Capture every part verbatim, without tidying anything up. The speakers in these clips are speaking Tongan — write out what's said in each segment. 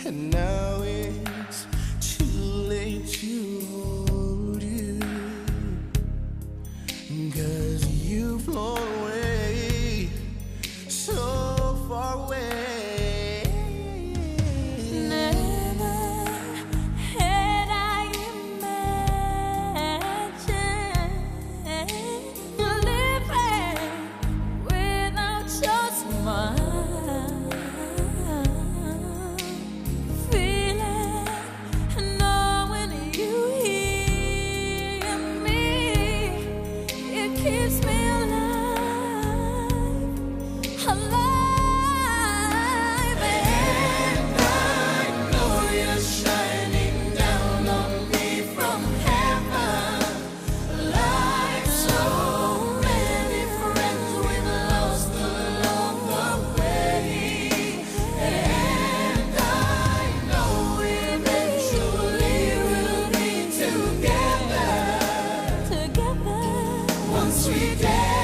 And now it's too late to hold you, 'cause you've flown away, so far away. Never had I imagined you leaving without your smile. Feeling, knowing you hear me, it keeps me alive, alive. And I know you're shining down on me from heaven. Like so many friends, we've lost along the way. And I know eventually we'll be together, together once we dare.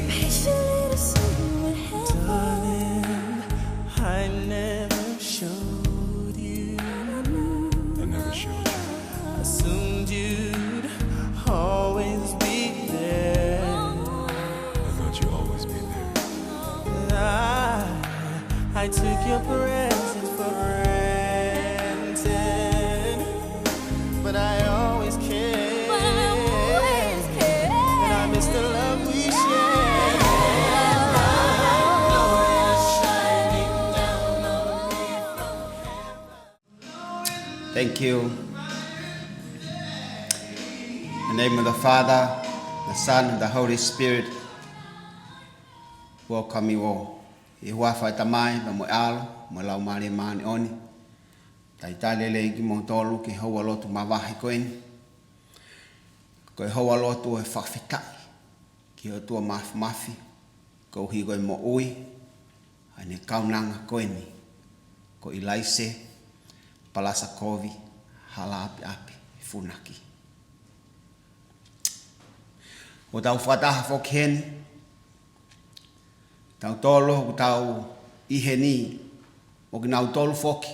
Patiently to see what happens. Darling, I never showed you. I never showed you. Assumed you'd always be there. I thought you'd always be there. I, I took your presence for granted. But I always care. But I always care. And I miss the love we shared. Thank you. In the name of the Father, the Son, and the Holy Spirit, welcome you all. ʻI he huafa ʻo e Tamai, pea mo e ʻAlo, mo e Laumālie Māʻoniʻoni. Talitali lelei kimoutolu ki he houa lotu mavahe ko eni. Ko e houa lotu ʻo e fakafetaʻi ki he ʻOtua Māfimafi, koeʻuhi ko e moʻui ʻa ʻene kaunanga ko eni, ko ʻIlaise Palasa Kovi Halaapiapi Funaki. ʻOku tau fakataha foki heni, tautolu ʻoku tau ʻi heni, mo kinautolu foki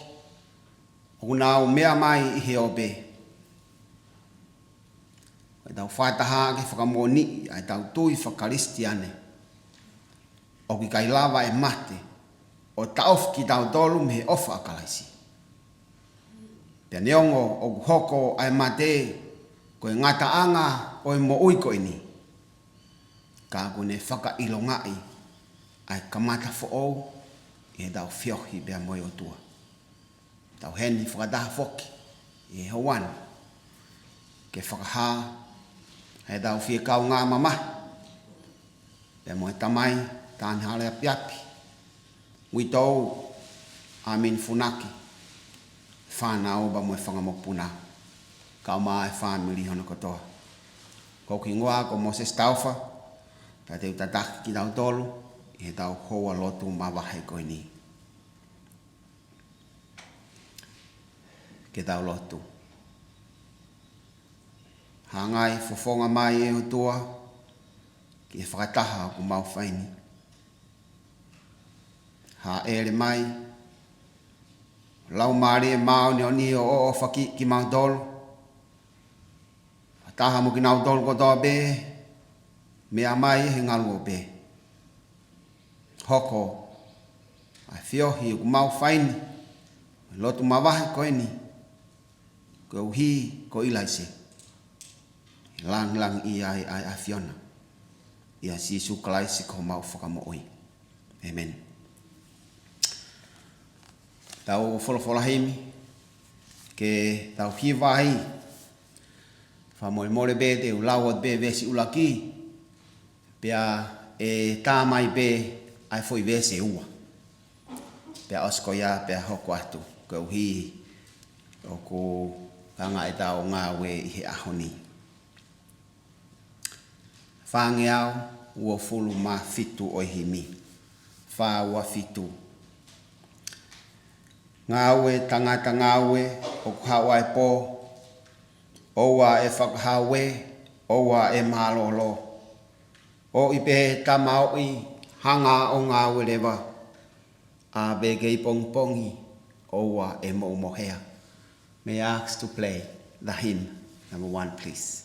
ʻoku nau meʻa mai ʻi he ope. ʻOku tau fakataha ke fakamoʻoniʻi ʻa ʻetau tui fakakalisitiane. ʻOku ʻikai lava ʻe mate ʻo taʻofi kitautolu mei he ʻofa ʻa Kalaisi. Pea neongo ʻoku hoko ʻa e mate ko e ngataʻanga ʻo e moʻui ko eni, ka ʻoku ne fakaʻilongaʻi ʻa e kamata foʻou ʻi heʻetau feohi pea mo e ʻOtua. Tau ʻi heni fakataha foki ʻi he houa ni ke fakahā ʻetau fie kaungā mamahi pea mo e tamai, Tāne Halaapiapi Uitou ʻĀmini Funaki, fānau pea mo e fanga mokopuna, kaeʻumaʻā e fāmili hono kotoa. Ko hoku hingoa ko Mōsese Taufa, pea te u tataki kitautolu ʻi heʻetau houa lotu mavahe ko eni. Ke tau lotu. Hangai fofonga mai ʻe ʻOtua ki he fakataha ʻoku mau fai ni. Hāʻele mai Laumālie Māʻoniʻoni ʻo ʻoʻofa kimautolu, fakataha mo kinautolu kotoa pē, meʻa mai he ngaluope. Hoko ʻa e feohi ʻoku mau fai ni, lotu mavahe ko eni, koeʻuhi ko ʻIlaise. Langilangiʻia ai ʻa e ʻAfiona. ʻIa Sīsū Kalaisi ko homau Fakamoʻui. ʻĒmeni. Tau folofola himi, ke tau hiva ai. Fakamolemole pē te u lau atu pē veesi ʻuluaki, pea ʻe tā mai pē ʻa e foʻi veesi ʻe ua. Pea ʻosi ko ia, pea hoko atu, koeʻuhi ʻoku hanga ʻetau ngāue ʻi he ʻaho ni. Fāngeau uofulu mā fitu ʻo e himi. Fā ua fitu. Ngāue tangata ngāue, ʻoku haʻu ʻa e pō, ʻoua ʻe fakahau ē, ʻoua ʻe mālōlō. ʻOi pē tamaoʻi, Hanga ʻo ngāue leva, ʻa pē kei pongipongi, ʻoua ʻe moʻumohea. May I ask to play the hymn number one, please?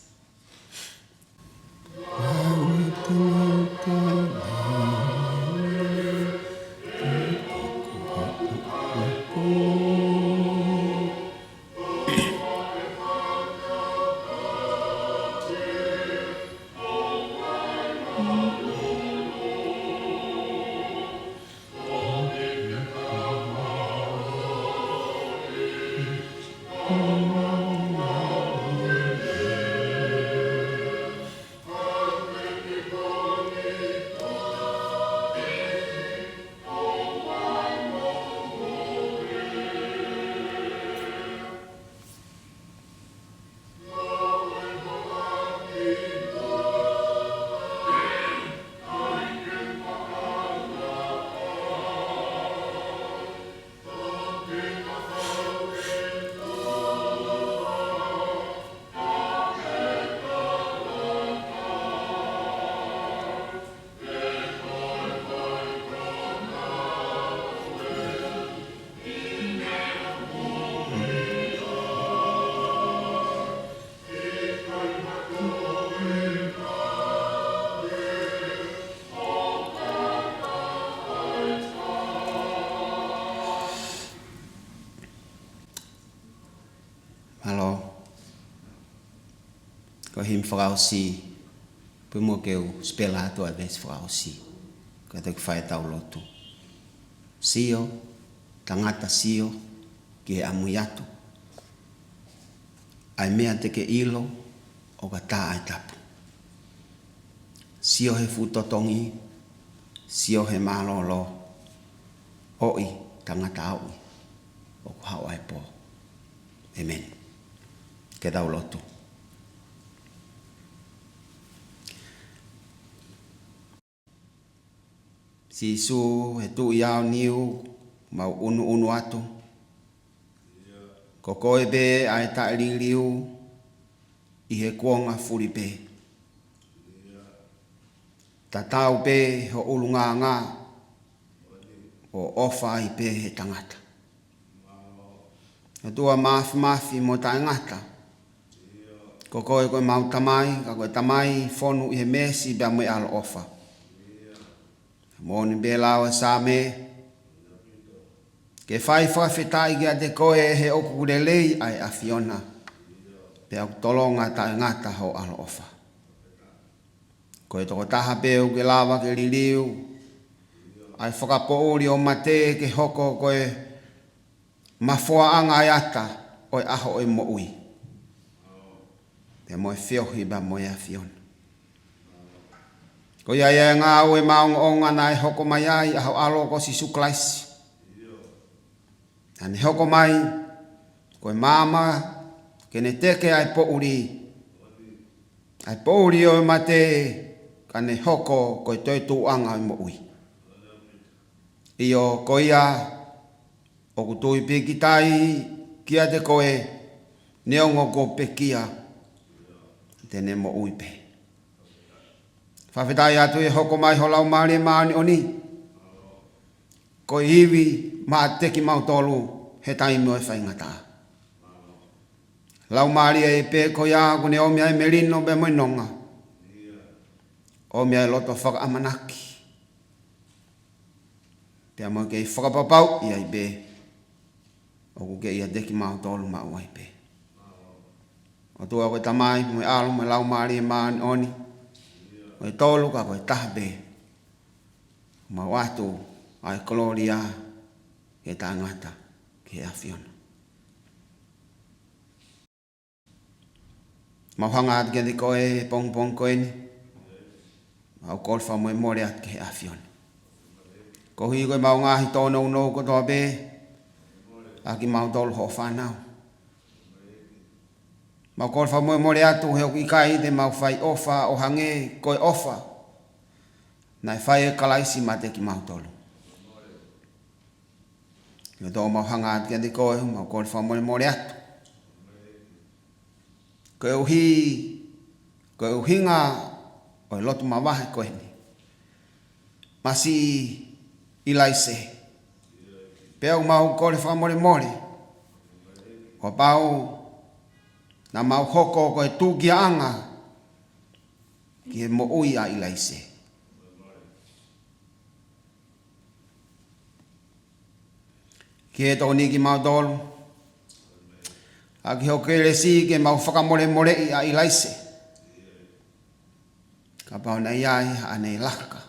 Mālō. Ko e himi fakaʻosi, pea mo ke u sipela atu ʻa e veesi fakaʻosi, ka te u fai ʻetau lotu. Sio, tangata, sio ki he ʻamui atu, ʻa e meʻa te ke ʻilo ʻoka tā ʻa e tapu. Sio he fuʻu totongi, sio he mālōlō, ʻoi tangata ʻoi, ʻoku haʻu ʻa e pō. ʻĒmeni. Ke tau lotu. Sīsū, he tuʻi aoniu, mau ʻunuʻunu atu. Ko koe pē ʻa e taʻeliliu ʻi he kuonga fuli pē. Tatau pē ho ʻulungaanga, ʻo ʻofa ai pē he tangata. ʻOtua māfimafi mo taʻengata, ko koe ko ʻemau Tamai, ka ko e Tamai fonu ʻi he meesi pea mo e ʻaloʻofa. Moʻoni pē lau ʻa e Saame, ke fai fakafetaʻi kiate koe he ʻoku lelei ʻa e ʻAfiona, pea ʻoku tolonga taʻengata ho ʻaloʻofa. Ko e tokotaha pē ʻoku ke lava ke liliu ʻa e fakapoʻuli ʻo mate ke hoko ko e mafoaʻanga ʻa e ata ʻo e ʻaho ʻo e moʻui, pea mo e feohi pea mo e ʻAfiona. Ko ia ia e ngāue maʻongoʻonga naʻe hoko mai ai ʻa ho ʻAlo ko Sīsū Kalaisi. Naʻa ne hoko mai ko e maama ke ne teke ʻa e poʻuli, ʻa e poʻuli ʻo e mate, ka ne hoko ko e toetuʻuʻanga ʻo e moʻui. ʻIo, ko ia ʻoku tui pīkitai kiate koe, neongo kuo pekia, te ne moʻui pē. Fakafetaʻi atu ʻi he hoko mai ho Laumālie Māʻoniʻoni ko e ivi maʻa kimautolu he taimi ʻo e faingataʻa. Laumālie pē ko ia ʻoku ne ʻomi ʻa e melino pea mo e nonga, ʻomi ʻa e loto fakaʻamanaki, pea mo e kei fakapapauʻi ai pē ʻoku kei ʻiate kimautolu maʻu ai pē. ʻOtua ko e Tamai, mo e ʻAlo, mo e Laumālie Māʻoniʻoni, ko e tolu ka ko e taha pē. Mau ʻoatu ʻa e kolōlia ke taʻengata ki he ʻAfiona. Mau hanga atu kiate koe he pongipongi ko eni. Mau kole fakamolemole atu ki he ʻAfiona koeʻuhi ko ʻemau ngaahi tōnounou kotoa pē ʻa kimautolu hoʻo fānau. Mau kole fakamolemole atu he ʻoku ʻikai te mau fai ʻofa ʻo hangē ko e ʻofa naʻe fai ʻe Kalaisi maʻa kimautolu. ʻIo, ʻoku mau hanga atu kiate koe, mau kole fakamolemole atu koeʻuhi ko e ʻuhinga ʻo e lotu mavahe ko eni. masiʻi ʻIlaise. Pea ʻoku mau kole fakamolemole, kuo pau naʻa mau hoko ko e tūkiaʻanga ki he moʻui ʻa ʻIlaise. Ke tokoni kimautolu ʻaki hoʻo kelesi ke mau fakamolemoleʻi ʻa ʻIlaise, kapau naʻe ʻi ai haʻane laka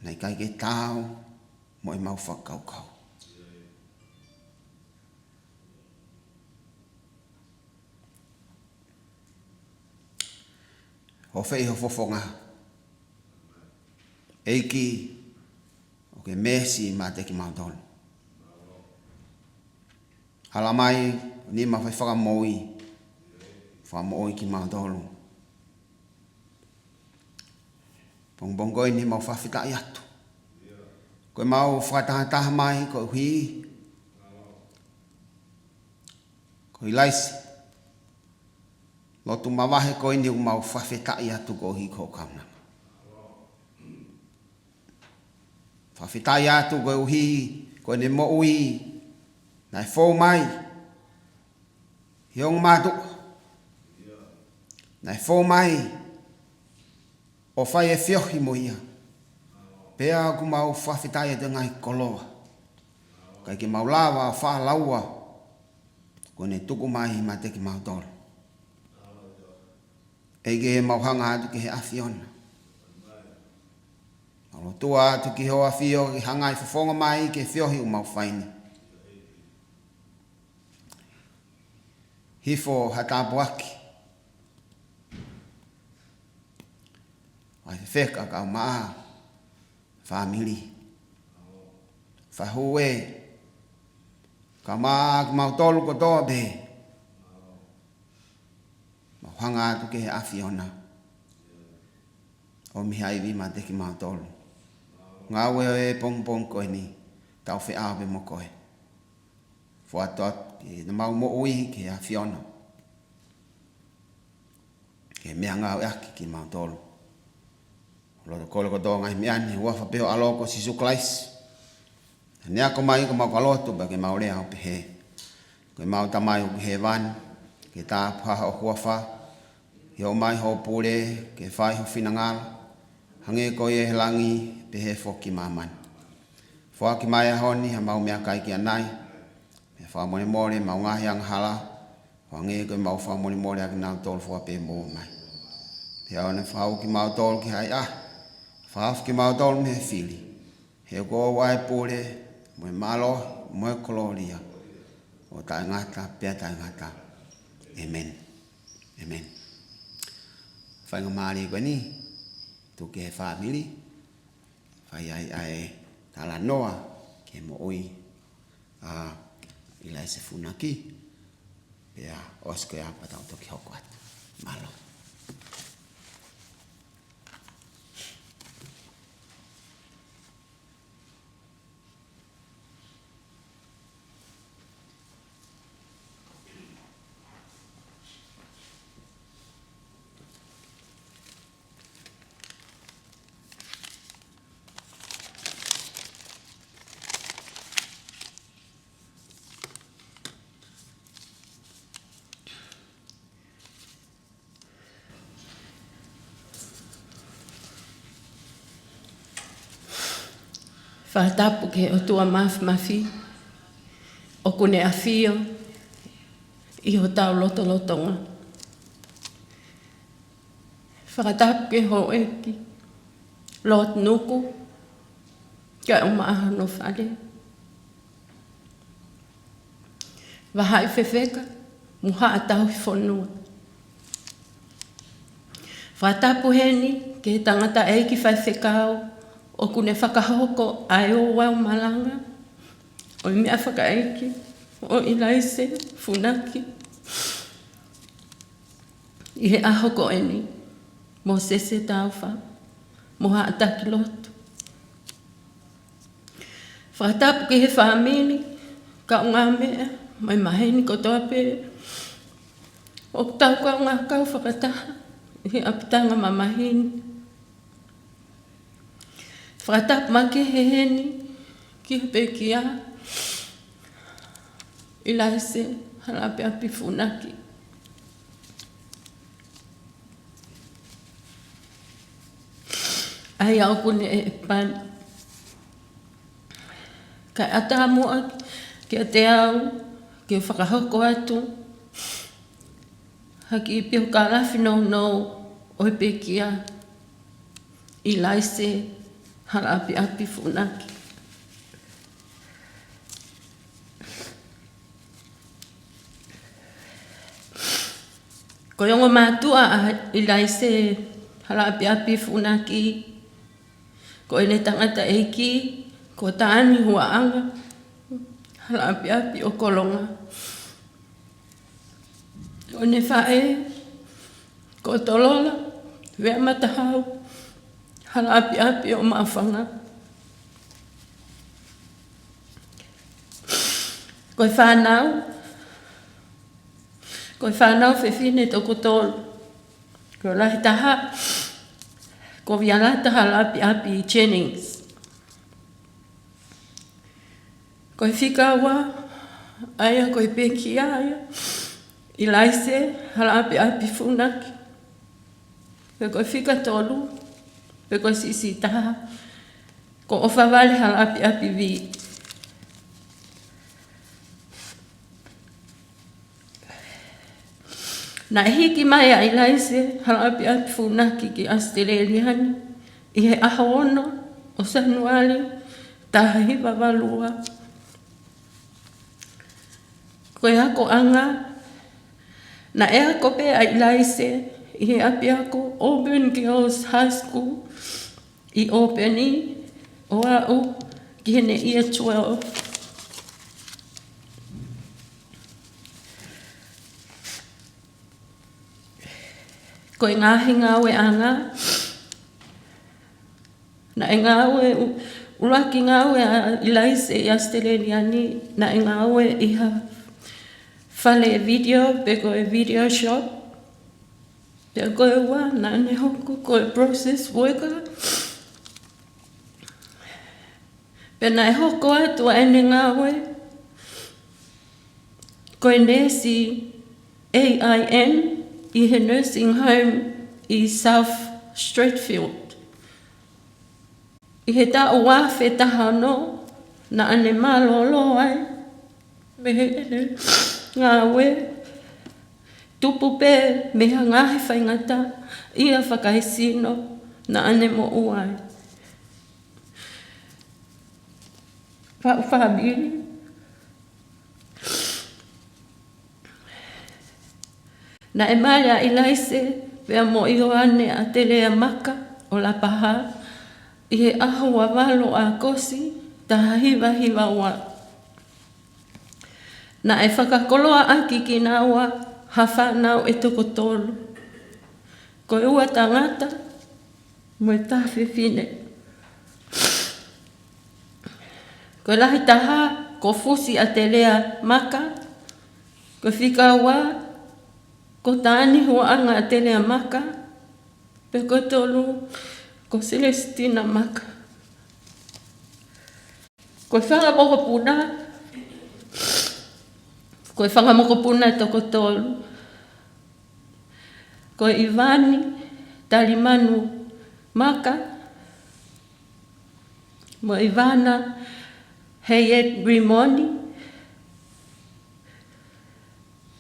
naʻe ʻikai ke taau mo ʻemau fakakaukau. Hofeʻi ho fofonga, ʻEiki, ʻo ke meesi maʻa kimautolu. Hala mai, nima fai fakamoʻui, fakamoʻui kimautolu. Pongipongi ko eni mau fakafetaʻi atu ko ʻemau fakatahataha mai koeʻuhi ko ʻIlaise. Lotu mavahe ko eni ʻoku mau fakafetaʻi atu koeʻuhi ko e kaunanga. Fakafetaʻi atu koeʻuhi ko ʻene moʻui naʻe fou mai he ongo mātuʻa. Naʻe fou mai ʻo fai e feohi mo ia. Pea ʻoku mau fakafetaʻi atu he ngaahi koloa ʻikai ke mau lava ʻo fakalaua kuo ne tuku mai maʻa kimautolu. ʻEiki, mau hanga atu ki he ʻAfiona. Mau lotua atu ki hoʻo ʻAfio ke hanga ʻo fofonga mai ki he feohi ʻoku mau fai ni. Hifo ha tāpuaki, ʻa e fefeka kae ʻumaʻā fāmili, faʻē, kae ʻumaʻā kimautolu kotoa pē. Mau hanga atu ki he ʻAfiona ʻo ʻomi ha ivi maʻa kimautolu. Ngāue ʻo e pongipongi ko eni, tau feʻao pē mo koe. Foaki atu ʻemau moʻui ki he ʻAfiona, ke meʻangāueʻaki kimautolu. Loto kole kotoa ngaahi meʻa ni he huafa pē ho ʻAlo ko Sīsū Kalaisi. Naʻa ne ako mai, ko ʻemau ka lotu pea ke mau lea ʻo pehē: Ko ʻemau Tamai ʻoku ʻi hēvani, ke tāpuhā hoʻo huafa, ke ʻomai hoʻo pule, ke fai ho finangalo, hangē ko ia ʻi he langi, pehē foki ʻi māmani. Foaki mai he ʻaho ni haʻamau meʻakai ki ʻanai, pea fakamolemole ʻemau ngaahi angahala, ʻo hangē ko ʻemau fakamolemole ʻa kinautolu fua pē ʻoku moʻua mai. Pea ʻoua naʻa fakahū kimautolu ki he ʻahiʻahi, kae fakahaofi kimautolu mei he fili. He ʻoku ʻoʻou ʻa e pule, mo e mālohi, mo e kolōlia, ʻo taʻengata pea taʻengata. ʻĒmeni. ʻĒmeni. Faingamālie ko eni, tuku ki he fāmili, fai ai ʻa e talanoa ki he moʻui ʻa ʻIlaise Funaki, pea ʻosi ko ia pea tau toki hoko atu. Mālō. Fakatapu ki he ʻOtua Māfimafi ʻoku ne ʻafio ʻi hotau lotolotonga. Fakatapu ki he houʻeiki Lord Nuku kae ʻumaʻā hono fale, Vahaʻi Fefeka mo Haʻa Tauhi Fonua. Fakatapu heni ki he tangataʻeiki faifekau ʻoku ne fakahoko ʻa e ouau malanga ʻo e meʻa fakaʻeiki ʻo ʻIlaise Funaki ʻi he ʻaho ko eni, Mōsese Taufa mo Haʻa Taki Lotu. Fakatapu ki he fāmili, kaungāmeʻa, mo e maheni kotoa pē ʻoku tau kaungā kau fakataha ʻi he ʻapitanga mamahi ni. Fakatapu makehe heni ki he pekia ʻIlaise Halaʻapiʻapi Funaki. ʻA ia ʻoku ne ʻe pani. Kae ʻatā muʻa kiate au ke fakahoko atu ha kiʻi piokalafi nounou ʻo e pekia ʻIlaise Halaʻapiʻapi Funaki. Ko e ongo mātuʻa ʻa ʻIlaise Halaʻapiʻapi Funaki, ko ʻene tangataʻeiki ko Taani Huaʻanga Halaʻapiʻapi ʻo Kolonga. Ko ʻene faʻē ko Tolola Veamatahau Halaʻapiʻapi ʻo Maʻufanga. Ko e fānau, ko e fānau fefine toko tolu. Ko e lahi taha ko Vialata Halaʻapiʻapi Jennings. Ko e fika ua ʻa ia ko e pekia ʻa ia ʻIlaise Halaʻapiʻapi Funaki. Pea ko e fika tolu, pe ko e siʻisiʻi taha, ko ʻOfavale Halaʻapiʻapi Vī. Naʻe hiki mai ʻa ʻIlaise Halaʻapiʻapi Funaki ki ʻAositelēlia ni ʻi he ʻaho ono ʻo Sānuali taha hiva valu ua. Ko e akoʻanga, naʻe ako pē ʻa ʻIlaise ʻi he ʻapiako Auburn Girls High School ʻi Albany, ʻo aʻu ki heʻene Year twelve. Ko e ngaahi ngāueʻanga, naʻe ngāue ʻu-, ʻuluaki ngāue ʻa ʻIlaise ʻi ʻAositelēlia ni, naʻe ngāue ʻi ha fale video, pe ko e video shop. Pea ko e ua, naʻa ne hoko ko e process worker. Pea naʻe hoko atu ʻa ʻene ngāue ko e neesi A I N ʻi he nursing home ʻi South Streatfeild. ʻI he taʻu ua afe taha ono, naʻa ne mālōlō ai mei heʻene ngāue, tupu pē mei ha ngaahi faingataʻaʻia fakaesino naʻa ne moʻua ai. Faʻu fāmili. Naʻe mali ʻa ʻIlaise pea mo ʻIoane ʻAtelea Maka ʻo Lapaha ʻi he ʻaho ua valu ʻo ʻAokosi taha hiva hiva ua. Naʻe fakakoloaʻaki kinaua ha fānau ʻe toko tolu. Ko e ua tangata mo e taha fefine. Ko e lahi taha ko Fusi ʻAtelea Maka, ko e fika ua ko Taani Huaʻanga ʻAtelea Maka, pea ko e tolu ko Celestina Maka. Ko e fanga mokopuna, ko e fanga mokopuna toko tolu, ko ʻIvani Talimanu Maka, mo ʻIvana Heiet Rimoni,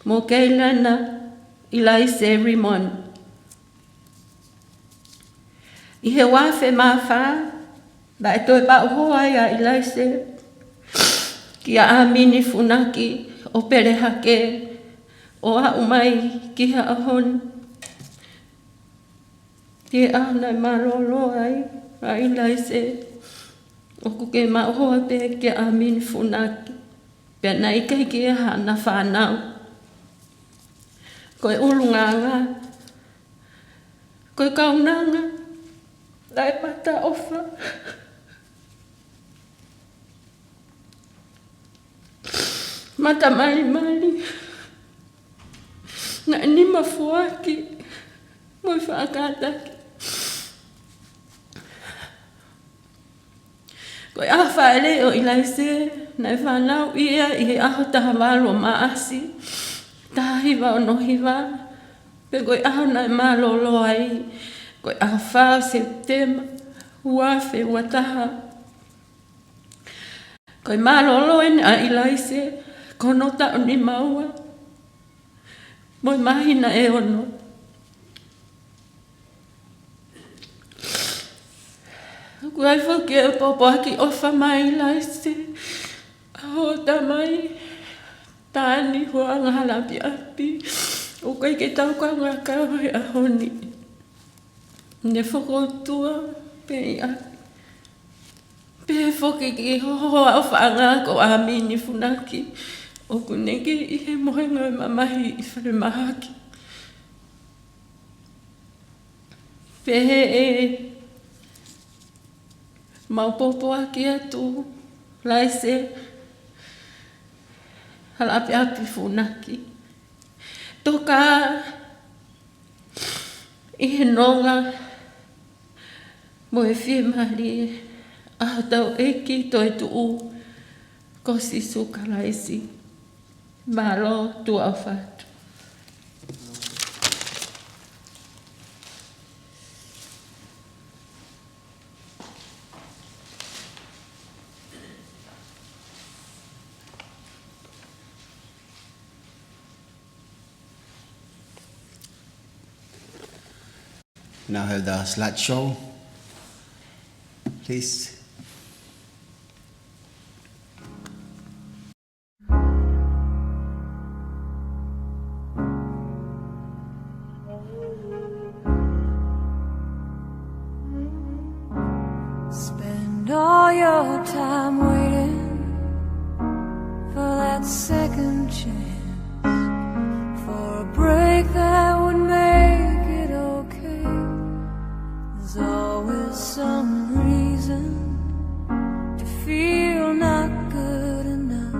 mo Keilana ʻIlaise Rimoni. ʻI he ua afe mā fā, naʻe toe maʻu hoa ai ʻa ʻIlaise kia ʻAmini Funaki ʻo Pelehake, ʻo aʻu mai ki he ʻaho ni. Ki he ʻaho naʻe mālōlō ai ʻa ʻIlaise, ʻoku kei maʻu hoa pē kia ʻAmini Funaki. Pea naʻe ʻikai ke ʻi ai haʻana fānau. Ko e ʻulungaanga, ko e kaunanga, naʻe mata ʻofa, mata malimali, naʻe nima foaki mo e faʻa kātaki. Ko e ʻaho fāʻeleʻi ʻo ʻIlaise, naʻe fanauʻi ia ʻi he ʻaho taha valu ʻo Maʻasi, taha hiva ono hiva, pea ko e ʻaho naʻe mālōlō ai, ko e ʻaho fā ʻo Sepitema, ua afe ua taha. Ko e mālōlō eni ʻa ʻIlaise, ko hono taʻu nima ua, mo e māhina ʻe ono. ʻOku ʻi ai foki e pōpoaki ʻofa mai ʻa ʻIlaise, ʻa hoʻo tamai, Tani Huanga Halaʻapiʻapi, ʻoku ʻikai ke tau kaungā kau he ʻaho ni. Ne fokoutua pē ia. Pehē foki ki ho hoa ʻofaʻanga ko ʻAmini Funaki, ʻoku ne kei ʻi he mohenga ʻo e mamahi ʻi falemahaki. Pehē ʻe mau pōpoaki atu, ʻIlaise Halaʻapiʻapi Funaki, toka ʻi he nonga mo e fiemālie ʻa hotau ʻEiki toetuʻu ko Sīsū Kalaisi. Mālō, tuʻa ʻofa atu. Now have the slideshow, please. Spend all your time waiting for that second chance, for a break that would make it okay. There's always some reason to feel not good enough.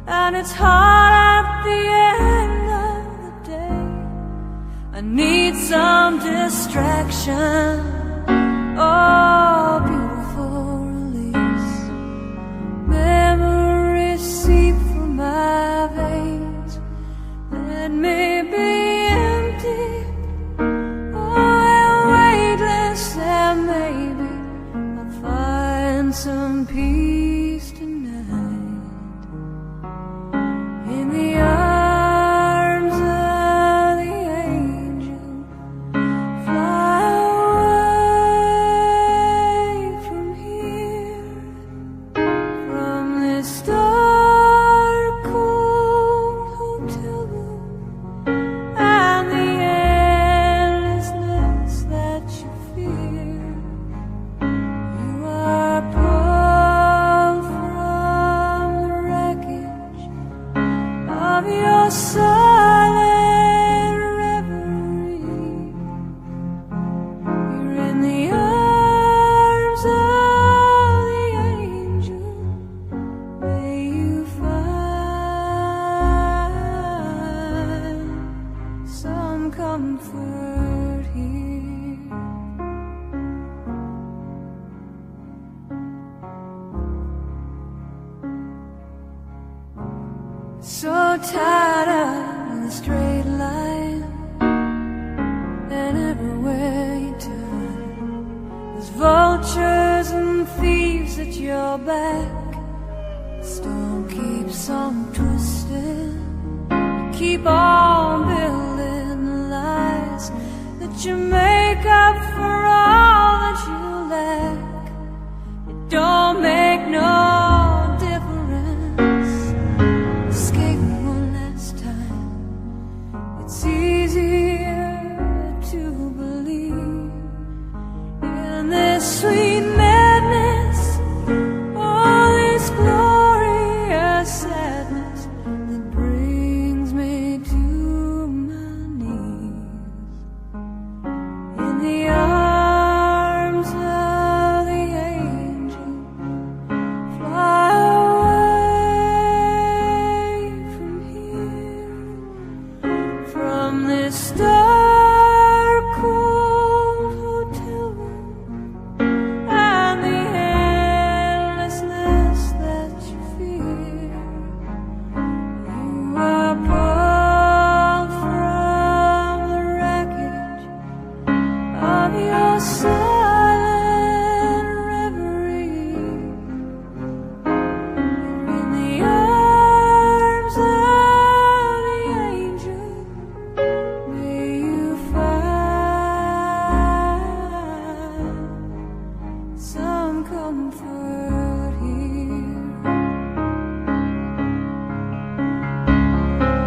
And it's hard at the end of the day. I need some distraction. Oh, beautiful release. Memories seep through my veins. Let me be empty. Oh, and weightless, and maybe I'll find some peace tonight. In the arms of the angel, fly away from here, from this dark, cold hotel room and the endlessness that you fear. You are pulled from the wreckage of your silent reverie. You're in the arms of the angel. May you find some comfort here. So tired of the straight line, and everywhere you turn, there's vultures and thieves at your back. Storm keeps on twisting, keep on building the lies that you make up for all that you lack. It don't make no difference. Escape one last time. It's easier to believe in this sweet madness, all this glorious sadness that brings me to my knees. In the arms of the angel, fly away from here, from this dark, cold hotel room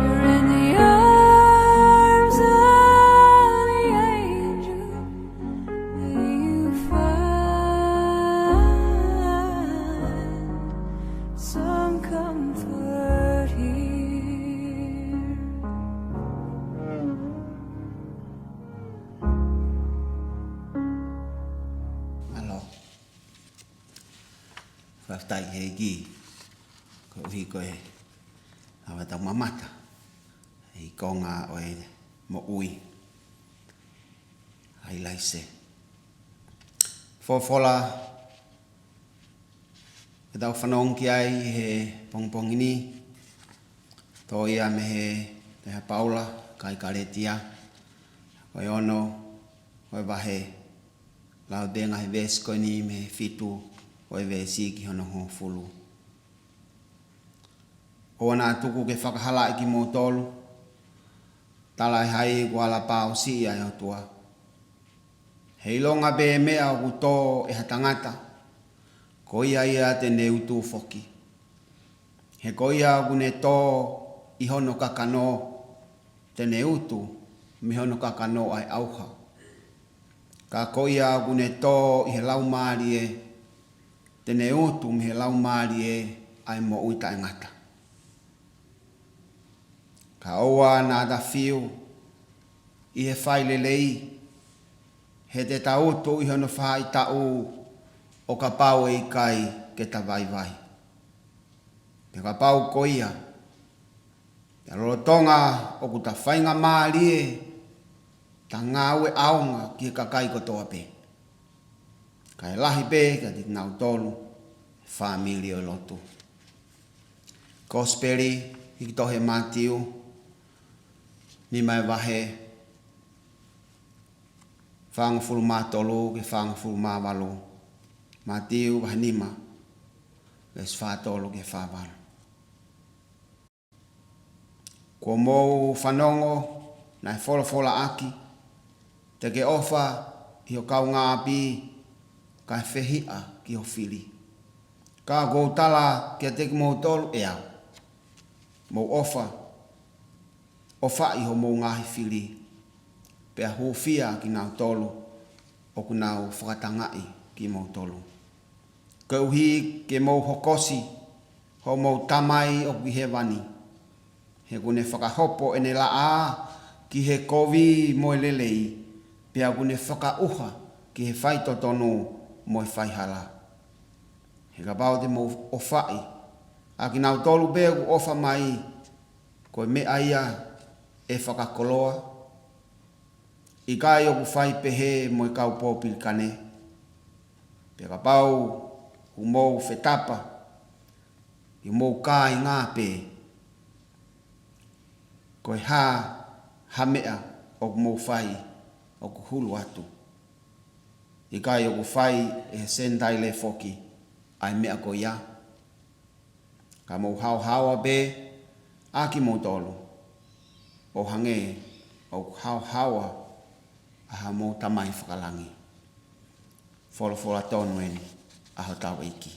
You're in the arms of the angel. May you find some comfort here. Mālō. Fakafetaʻi he ʻEiki, koeʻuhi ko e ʻave ʻetau mamata ʻi he konga ʻo e moʻui ʻa ʻIlaise. Folofola ke tau fanongo ki ai he pongipongi ni, tō ia mei he tohi ʻa Paula ki he kakai Kalētia, ko e ono ʻo e vahe, lau pē ngaahi veesi ko eni mei he fitu ʻo e veesi ki hono hongofulu. ʻOua naʻa tuku ke fakahalaʻi kimoutolu, talaʻehai kuo ala pāusiʻi ʻa e ʻOtua. He ʻilonga pē meʻa ʻoku tō ʻe ha tangata, ko ia ia te ne utu foki. He ko ia ʻoku ne tō ʻi hono kakano, te ne utu mei hono kakano ʻa e ʻauha. Ka ko ia ʻoku ne tō ʻi he Laumālie, te ne utu mei he Laumālie ʻa e moʻui taʻengata. Ka ʻoua naʻa ta fiu ʻi he fai lelei, he te ta utu ʻi hono faʻahitaʻu ʻo kapau ʻe ʻikai ke ta vaivai. Pea kapau ko ia, pea lolotonga ʻoku ta faingamālie, ta ngāue ʻaonga ki he kakai kotoa pē, kae lahi pē kiate kinautolu e fāmili ʻo e lotu. Kosipeli hiki tohi ʻe Mātiu, nima ʻo e vahe, fāngofulu mā tolu ki he fāngofulu mā valu. Mātiu vahe nima, veesi fā tolu ki he fā valu. Kuo mou fanongo naʻe folofolaʻaki, te ke ʻofa ʻi ho kaungāʻapi, kae fehiʻa ki ho fili. Ka ʻoku ou tala kiate kimoutolu ʻe au, mou ʻofa, ʻofaʻi hoʻomou ngaahi fili, pea hūfia kinautolu ʻoku nau fakatangaʻi kimoutolu. Koeʻuhi ke mou hokosi hoʻomou Tamai ʻoku ʻi hēvani, he ʻoku ne fakahopo ʻene laʻā ki he kovi mo e lelei, pea ʻoku ne fakaʻuha ki he faitotonu mo e faihala. He kapau te mou ʻofaʻi ʻa kinautolu pē ʻoku ʻofa mai, ko e meʻa ia ʻe fakakoloa? ʻIkai ʻoku fai pehē mo e kau pōpilikane? Pea kapau ʻoku mou fetapa ʻi homou kāinga pē, ko e hā ha meʻa ʻoku mou fai ʻoku hulu atu? ʻIkai ʻoku fai ʻe he Senitaile foki ʻa e meʻa ko ia? Ka mou haohaoa pē ʻa kimoutolu, ʻo hangē ʻoku haohaoa ʻa hoʻomou Tamai fakalangi. Folofola tonu eni ʻa hotau ʻEiki.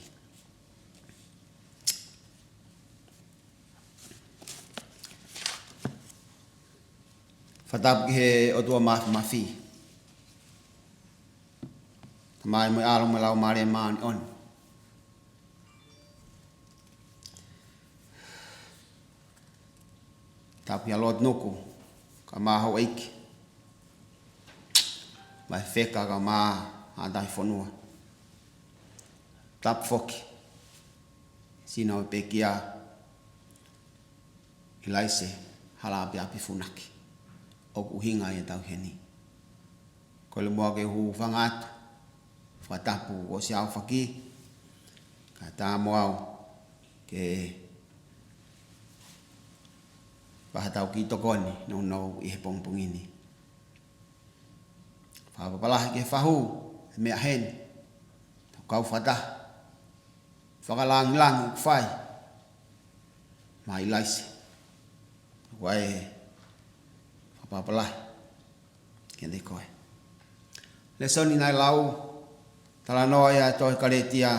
Fakatapu ki he ʻOtua Māfimafi, Tamai mo e ʻAlo mo e Laumālie Māʻoniʻoni. Tapu kia Lord Nuku, kae ʻumaʻā houʻeiki, mai feka kae ʻumaʻā ʻa e tauhi fonua. Tapu foki sino pekia ʻIlaise Halaʻapiʻapi Funaki, ʻoku ʻuhinga ʻi he tauhi ni. Kole muʻa ke u hūfanga atu he fakatapu kuo ʻosi aofaki, kae ʻatā mo au ke fai haʻatau kiʻi tokoni nounou ʻi he pongipongi ni. Fakapapālangi ki he fahu, e meʻa heni, tau kau fakataha, fakalāngilangi ʻoku fai maʻa ʻIlaise. ʻOku ʻi ai e fakapapālangi kiate koe. Lēsoni naʻe lau, Talanoa ia ʻa e tohi Kalētia.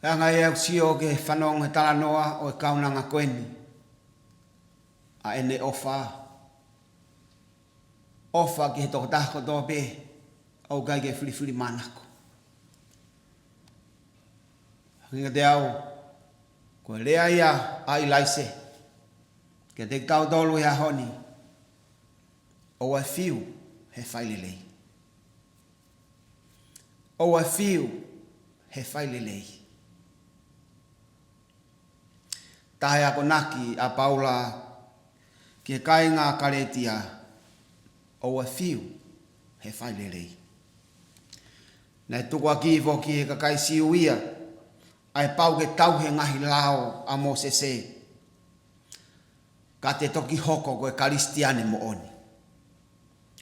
Anga ia ʻeku sio ki he fanongo he talanoa ʻo e kaunanga ko eni, ʻa ʻene ʻofa. ʻOfa ki he tokotaha kotoa pē, ʻoku ʻikai ke filifilimānako. Hangē kiate au, ko e lea ia ʻa ʻIlaise kiate kitautolu he ʻaho ni, ʻoua ʻe fiu he fai lelei. ʻOua ʻe fiu he fai lelei. Taha e akonaki ʻa Paula ki he kāinga Kalētia, ʻoua ʻe fiu he fai lelei. Naʻe tukuakiʻi foki ʻe he kakai Siu ia ʻa e pau ke tauhi e ngaahi lao ʻa Mōsese, ka te toki hoko ko e Kalisitiane moʻoni.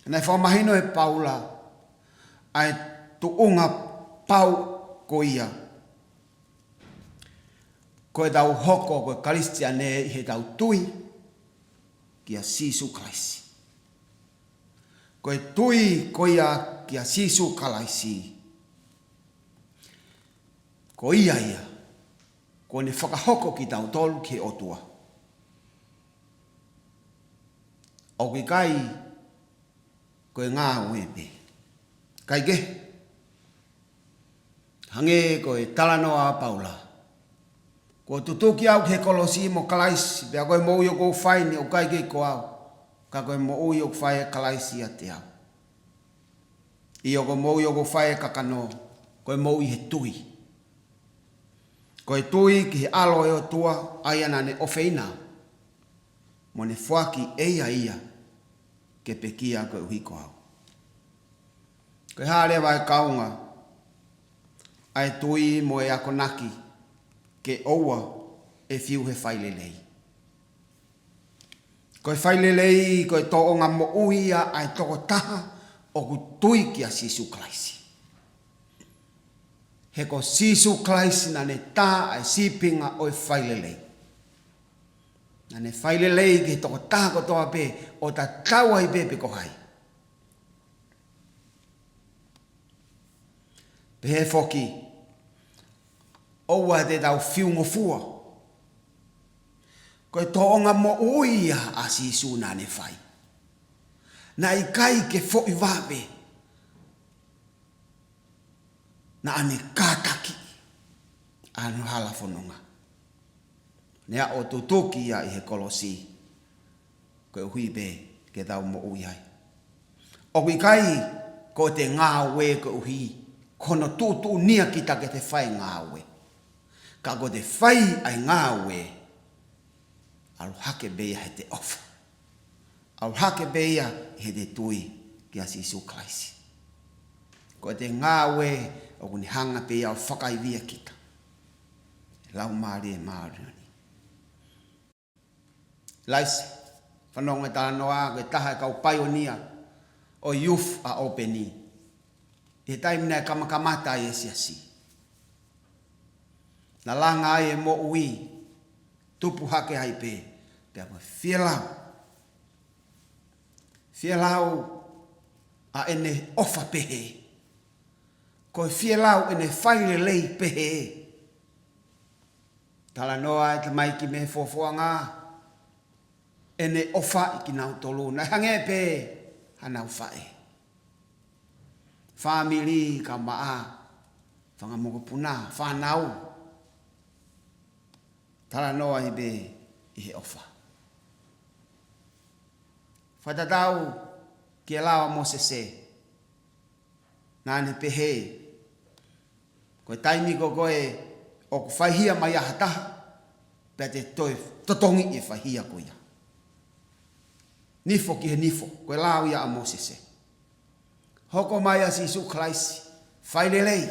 Naʻe fakamahino ʻe Paula ʻa e tuʻunga pau ko ia, ko ʻetau hoko ko e Kalisitiane ʻi heʻetau tui kia Sīsū Kalaisi. Ko e tui ko ia kia Sīsū Kalaisi, ko ia ia kuo ne fakahoko kitautolu ki he ʻOtua. ʻOku ʻikai ko e ngāue pē. ʻIkai ke? Hangē ko e talanoa ʻa Paula, kuo tutuki au ki he kolosi mo Kalaisi, pea ko e moʻui ʻoku ou fai ni ʻoku ʻikai ke ko au, ka ko e moʻui ʻoku fai ʻe Kalaisi ʻiate au. ʻIo, ko e moʻui ʻoku ou fai ʻi he kakano, ko e moʻui he tui. Ko e tui ki he ʻAlo ʻo e ʻOtua, ʻa ia naʻa ne ʻofeina au, mo ne foaki ʻe ia ia ke pekia koeʻuhi ko au. Ko e hā leva e kaunga ʻa e tui mo e akonaki ke ʻoua ʻe fiu he fai lelei? Ko e fai lelei, ko e tōʻonga moʻui ia ʻa e tokotaha ʻoku tui kia Sīsū Kalaisi. He ko Sīsū Kalaisi naʻa ne tā ʻa e sīpinga ʻo e fai lelei. Naʻa ne fai lelei ki he tokotaha kotoa pē, ʻo tatau ai pē pe ko hai. Pehē foki, ʻoua te tau fiungofua. Ko e tōʻonga moʻui ia ʻa Sīsū naʻa ne fai. Naʻe ʻikai ke foʻi vave. Naʻa ne kātaki ʻa hono hala fononga. Ne aʻu ʻo tutuki ia ʻi he kolosi, koeʻuhi pē ke tau moʻui ai. ʻOku ʻikai ko ʻete ngāue koeʻuhi ko hono tuʻutuʻuni kita ke te fai ngāue. Ka ko ʻete fai ʻa e ngāue, ʻalu hake pē ia heʻete ʻofa. ʻAlu hake pē ia heʻete tui kia Sīsū Kalaisi. Ko ʻete ngāue ʻoku ne hanga pē ia ʻo fakaivia kita ʻe he Laumālie Māʻoniʻoni. ʻIlaise, fanongo e talanoa, ko e taha e kau paionia ʻo e youth ʻa ʻŌpeni, ʻi he taimi naʻe kamakamata ai e siasi. Naʻe langa ai e moʻui, tupu hake ai pē, pea ko e fielau. Fielau ʻa ʻene ʻofa pehē. Ko e fielau ʻene fai lelei pehē. Talanoa e tamaiki mei he fofoʻanga, ʻene ʻofa ʻi kinautolu naʻe hangē pē hanau faʻē. Fāmili, kau maʻa, fanga mokopuna, fānau. Talanoa ai pē ʻi he ʻofa. Fakatatau ki he lao ʻa Mōsese, naʻa ne pehē, ko e taimi ko ē ʻoku faihia mai ai ha taha, pea te toe totongiʻi e faihia ko ia. Nifo ki he nifo, ko e lao ia ʻa Mōsese. Hoko mai ʻa Sīsū Kalaisi, fai lelei.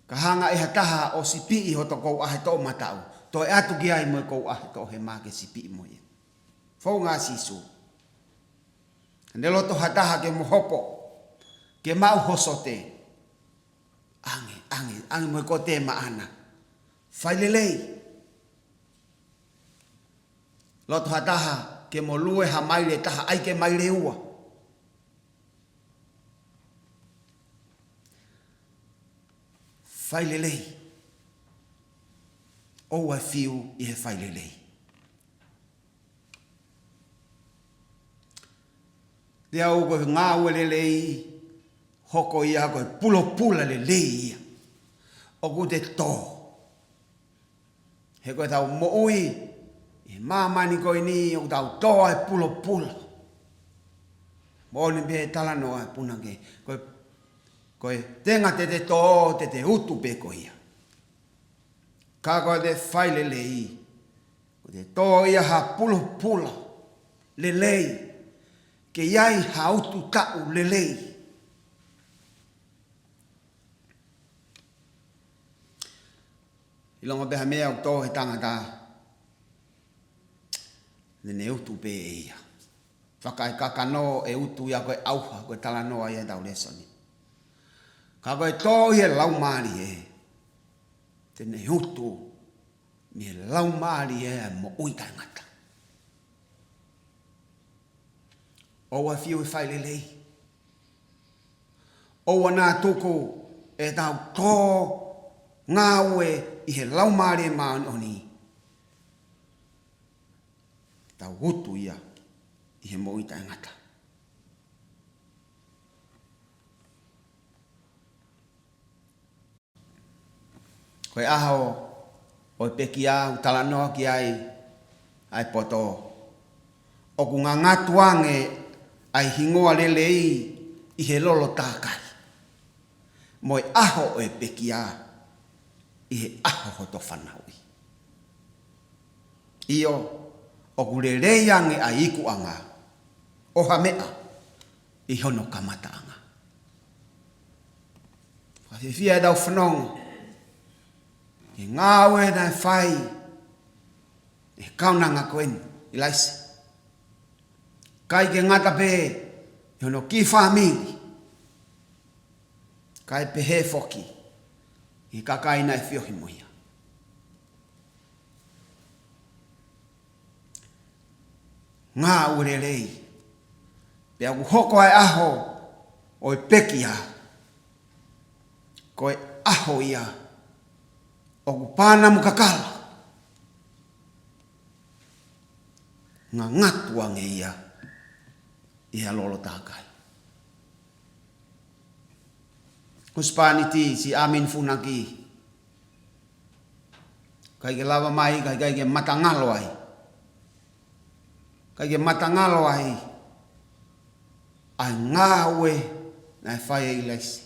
Ka hanga ʻe ha taha ʻo sipiʻi hoto kouʻahe toʻomataʻu, toe ʻatu ki ai mo e kouʻahe toʻohema ke sipiʻi mo ia. Founga ʻa Sīsū. Ne loto ha taha ke mo hopo, ke maʻu ho sote. ʻAnge, ʻange, ʻange mo e kote maʻana. Fai lelei. Loto ha taha ke mo lue ha maile ʻe taha, ʻai ke maile ua. Fai lelei. ʻOua ʻe fiu ʻi he fai lelei. Te u ʻai ko e ngāue lelei, hoko ia ko e pulopula lelei ia ʻoku te tō. He ko ʻetau moʻui ʻi māmani ko eni ʻoku tau tō ai pulopula. Moʻoni pē talanoa e punake. Ko e, ko e tenga te te tō, te te utu pē ko ia. Ka ko e te fai lelei, ko e te tō ia ha pulopula lelei, ke ʻi ai ha utu taʻu lelei. ʻIlonga pē ha meʻa ʻoku tō he tangata, ne ne utu pē ʻe ia. Fakaekakano e utu ia ko e ʻauha, ko e talanoa ia ʻetau lēsoni. Ka ko e tō ʻi he laumālie, te ne utu mei he laumālie ʻa e moʻui taʻengata. ʻOua ʻe fiu ʻi he fai lelei. ʻOua naʻa tuku ʻetau tō ngāue ʻi he Laumālie Māʻoniʻoni, tau utu ia ʻi he moʻui taʻengata. Ko e ʻaho ʻo e pekia ʻoku talanoa ki ai ʻa e poto. ʻOku ngangatu ange ʻa e hingoa lelei ʻi he lolo tākai, mo e ʻaho ʻo e pekia ʻi he ʻaho hoto fanauʻi. ʻIo, ʻoku lelei ange ʻa e ikuʻanga ʻo ha meʻa ʻi hono kamataʻanga. Fakafiefia ʻetau fanongo ki he ngāue naʻe fai ʻe he kaunanga ko eni, ʻIlaise. ʻIkai ke ngata pē ʻi hono kiʻi fāmili, kae pehē foki ʻi he kakai naʻe feohi mo ia. Ngāue lelei. Pea ʻoku hoko ʻa e ʻaho ʻo e pekia ko e ʻaho ia ʻoku pānamu kakala, ngangatu ange ia ʻi he lolo tākai. Husepāniti, siʻi ʻāmeni funaki, ʻikai ke lava mai, ʻikai, ʻikai ke matangalo ai. ʻIkai ke matangalo ai ʻa e ngāue naʻe fai ʻe ʻIlaise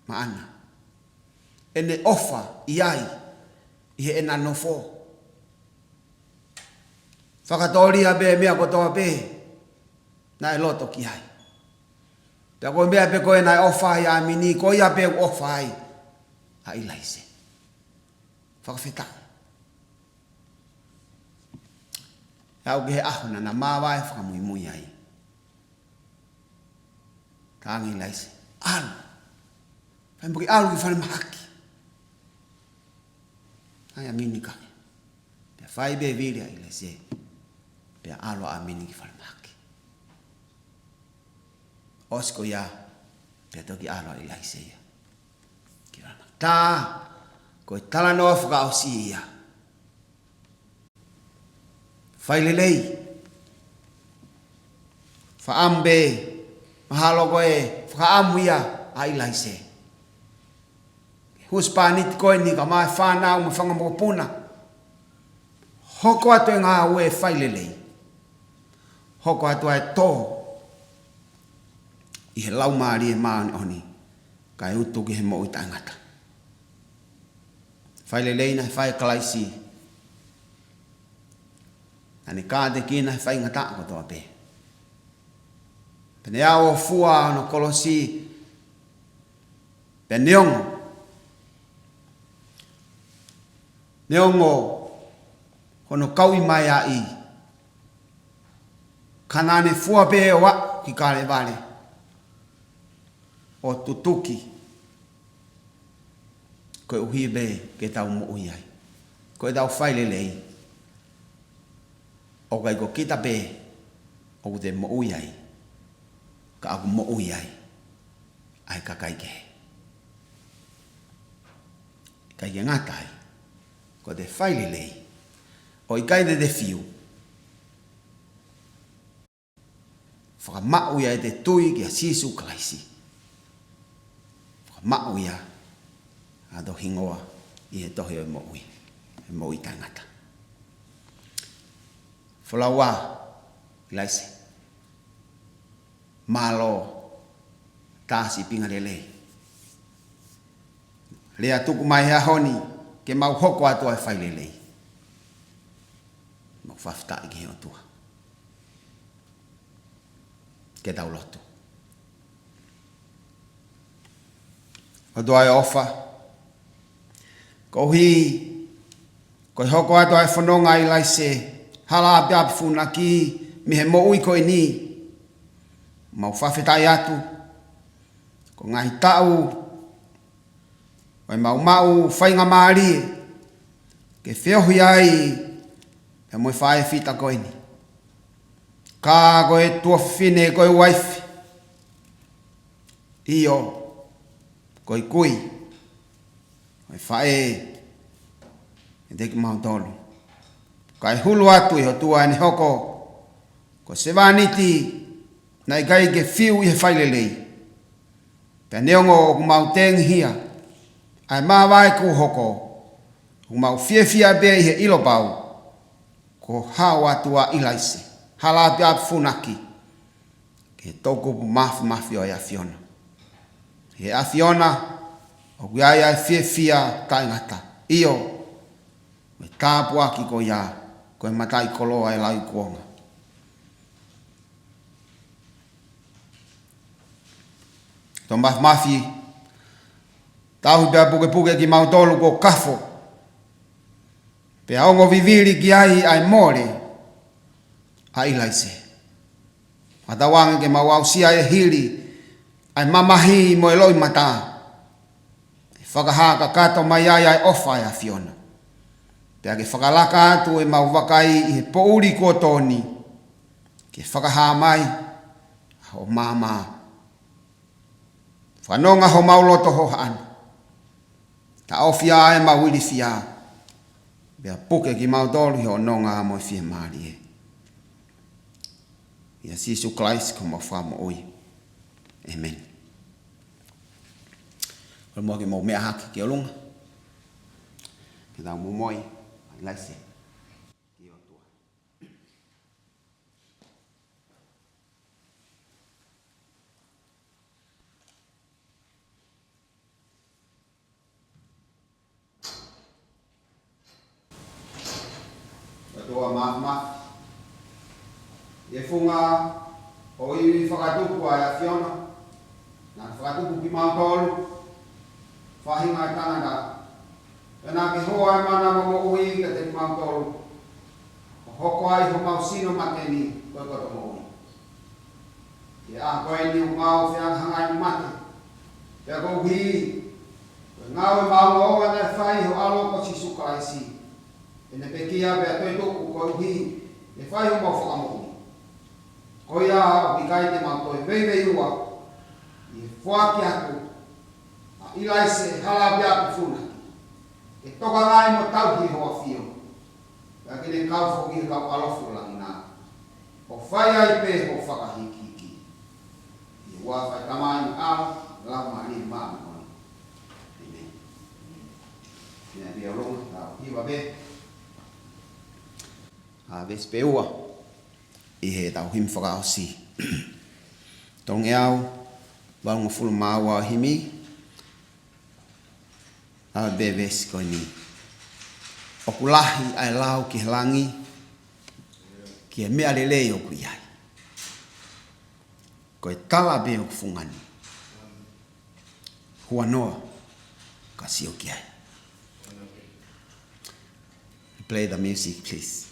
maʻana. ʻEne ʻofa ʻi ai, ʻi heʻena nofo. Fakatōlia pē meʻa kotoa pē naʻe loto ki ai. Pea ko e meʻa pē ko ē naʻe ʻofa ai ʻa ʻāmeni, ko ia pē ʻoku ʻofa ai ʻa ʻIlaise. Fakafetaʻi. Aʻu ki he ʻaho naʻa na māvae fakamuimui ai. Talaange ʻe ʻIlaise, ʻalu. Fai mo ke ʻalu ki falemahaki. ʻAi ʻāmeni kae. Pea fai pē vili ʻa ʻIlaise. Pea ʻalu ʻa ʻāmeni ki falemahaki. ʻOsi ko ia, pea toki ʻalu ʻa ʻIlaise ia. Ki falemahaki. Tā, ko e talanoa fakaʻosi ia. Fai lelei. Fakaʻamu pē, mahalo ko e fakaʻamu ia ʻa ʻIlaise. Husepāniti ko eni kae ʻumaʻā e fānau mo e fanga mokopuna. Hoko atu e ngāue fai lelei. Hoko atu ʻa e tō ʻi he Laumālie Māʻoniʻoni, kae utu ki he moʻui taʻengata. Fai lelei naʻe fai ʻe Kalaisi. Naʻa ne kātekina e faingataʻa kotoa pē. Pea ne ʻalu ʻo fua hono kolosi. Pea neongo, neongo hono kauʻi mai ʻa e, ka naʻa ne fua pē ʻo aʻu ki Kalevale ʻo tutuki, koeʻuhi pē ke tau moʻui ai. Ko ʻetau fai lelei. ʻOku ʻikai ko kita pē ʻoku te moʻui ai, ka ʻoku moʻui ai ʻa e kakai kehe. ʻIkai ke ngata ai, ko ʻete fai lelei, ʻo ʻikai te te fiu, fakamaʻu ia ʻete tui kia Sīsū Kalaisi. Fakamaʻu ia ʻa hoto hingoa ʻi he tohi ʻo e moʻui, ʻe moʻui taʻengata. Folau ā, ʻIlaise. Mālō, tā sīpinga lelei. Lea tuku mai he ʻaho ni, ke mau hoko atu ʻa e fai lelei. Mau fakafetaʻi ki he ʻOtua. Ke tau lotu. ʻOtua ʻe ʻofa, koeʻuhi ko e hoko atu ʻa e fononga ʻa ʻIlaise Halaʻapiʻapi Funaki mei he moʻui ko eni, mau fakafetaʻi atu, ko e ngaahi taʻu ʻo e mau maʻu faingamālie ke feohi ai pea mo e faʻē fita ko eni. Ka ko e tuofefine ko e uaifi, ʻio, ko e kui ʻo e faʻē ʻiate kimautolu. Kae hulu atu ʻe ʻOtua ʻene hoko ko e sevāniti naʻe ʻikai ke fiu ʻi he fai lelei. Pea neongo ʻoku mau tengihia ʻa e māvae kuo hoko, ʻoku mau fiefia pē ʻi he ʻilo pau kuo haʻu atu ʻa ʻIlaise Halaʻapiʻapi Funaki ki he toʻukupu māfimafi ʻo e ʻAfiona. ʻI he ʻAfiona ʻoku ʻi ai ʻa e fiefia taʻengata, ʻio, mo e tāpuaki ko ia ko e mataʻikoloa ʻo e lauikuonga. ʻOtua Māfimafi, tauhi pea pukepuke kimautolu kuo kafo, pea ongo vivili ki ai ʻa e mole ʻa ʻIlaise. Fakatauange ke mau aʻusia ʻe hili ʻa e mamahi mo e loʻimata, ʻe fakahā kakato mai ai ʻa e ʻofa ʻa e ʻAfiona. Pea ke fakalaka atu ʻemau vakai ʻi he poʻuli kuo tō ni, ke fakahā mai ʻa hoʻo maama. Fanongo homau loto hohaʻa ni. Taʻofi ʻemau ilifia. Pea puke kimautolu ʻi hoʻo nonga mo e fiemālie. ʻIa Sīsū Kalaisi ko homau Fakamoʻui. ʻĒmeni. Kole muʻa ke mou meʻa hake ki ʻolunga. Ke tau momoi, ʻIlaise. Ki ʻOtua. ʻOtua Māfimafi, ʻi he funga ʻo e ivi fakatupu ʻa e ʻAfiona, naʻa ke fakatupu kimautolu, faʻahinga ʻo e tangata, pea naʻa ke hoa ʻa e mana mo e moʻui kiate kimautolu, ʻo hoko ai homau sino mate ni ko e koto moʻui. ʻI he ʻaho ko eni ʻoku mau fehangahangai mo e mate, pea koeʻuhi ko e ngāue maʻongoʻonga naʻe fai ʻe ho ʻAlo ko Sīsū Kalaisi, ʻene pekia pea toetuʻu koeʻuhi ke fai homau fakamoʻui. Ko ia ʻoku ʻikai te mau toe veiveiua ʻi he foaki atu ʻa ʻIlaise Halaʻapiʻapi Funaki ke tokangaʻi mo tauhi ho ʻAfio, pea ke ne kau foki he kau ʻalofi ʻo langi na, ʻo fai ai pē hoʻo fakahīkihiki. ʻI he huafa ʻo e Tamai mo e ʻAlo mo e Laumālie Māʻoniʻoni. ʻĒmeni. Meʻa pē ʻolunga, tau hiva pē ʻa e veesi pē ua ʻi heʻetau himi fakaʻosi. Tolungeau valungofulu mā ua ʻo e himi. ʻA e veesi ko eni. ʻOku lahi ʻa e lau ki he langi, ki he meʻa lelei ʻoku ʻi ai. Ko e tala pē ʻoku fungani. Huanoa ka sio ki ai. Play the music, please.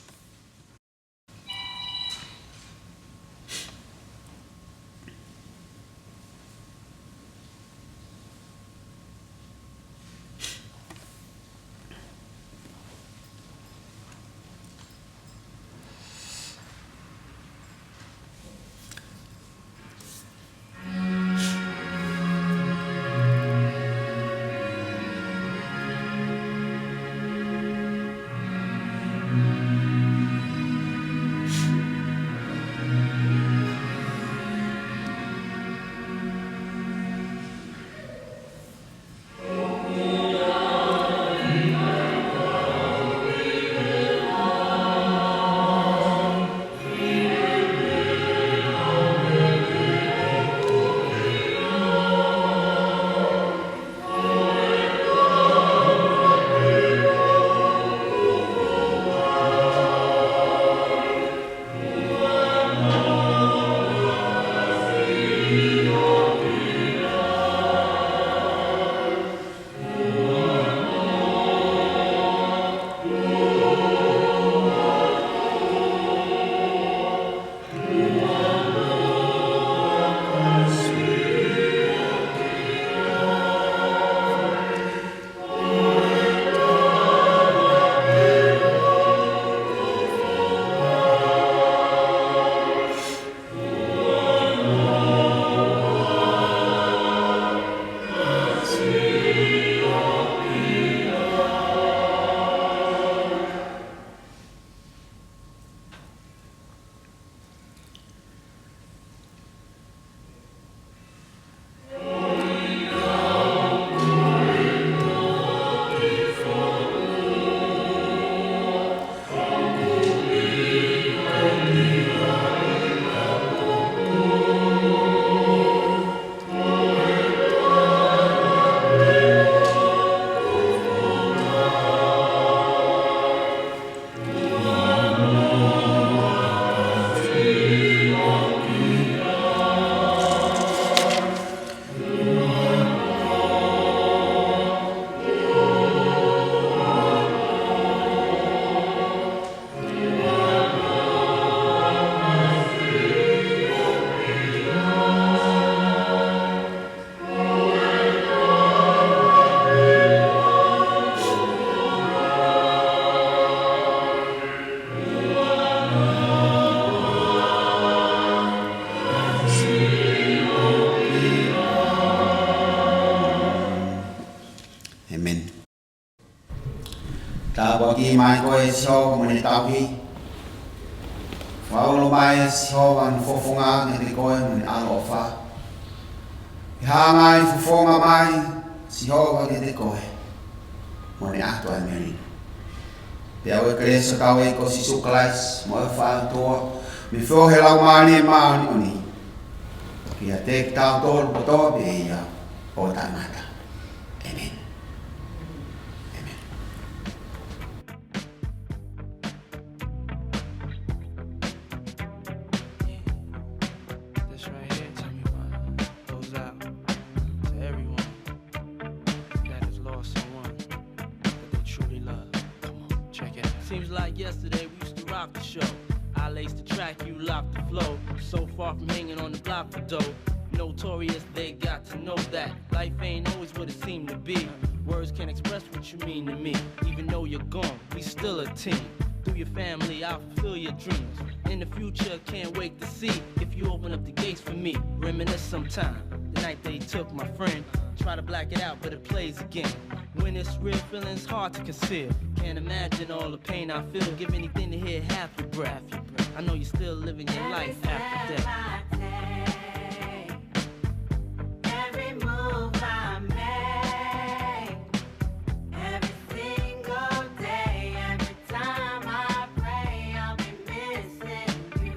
Ki mai koe Sihova mo e tauhi. Fakaʻilo mai Sihova hono fofonga kiate koe mo e ʻaloʻofa. Ke hanga ʻa e fofonga mai Sihova kiate koe mo e ʻatu ʻa e melino. Pea ʻoku kelesi ʻa hotau ʻEiki ko Sīsū Kalaisi mo e ʻofa ʻa e ʻOtua, mo e feohi ʻa e Laumālie Māʻoniʻoni, ke ʻiate kitautolu kotoa pē ia ʻo taʻengata. ʻĒmeni. ʻĒmeni. This right here, Tommy Wine, goes out to everyone that has lost someone that they truly love. Come on, check it out. Seems like yesterday we used to rock the show. I laced the track, you locked the flow. So far from hanging on the block for dough. Notorious, they got to know that life ain't always what it seemed to be. Words can't express what you mean to me. Even though you're gone, we still a team. Through your family, I'll fulfill your dreams. In the future, can't wait to see if you open up the gates for me. Reminisce sometime. The night they took my friend. Try to black it out, but it plays again. When it's real, feelings hard to conceal. Can't imagine all the pain I feel. Give anything to hear half your breath. I know you're still living your life after death. Every move I make, every single day, every time I pray, I'll be missing you.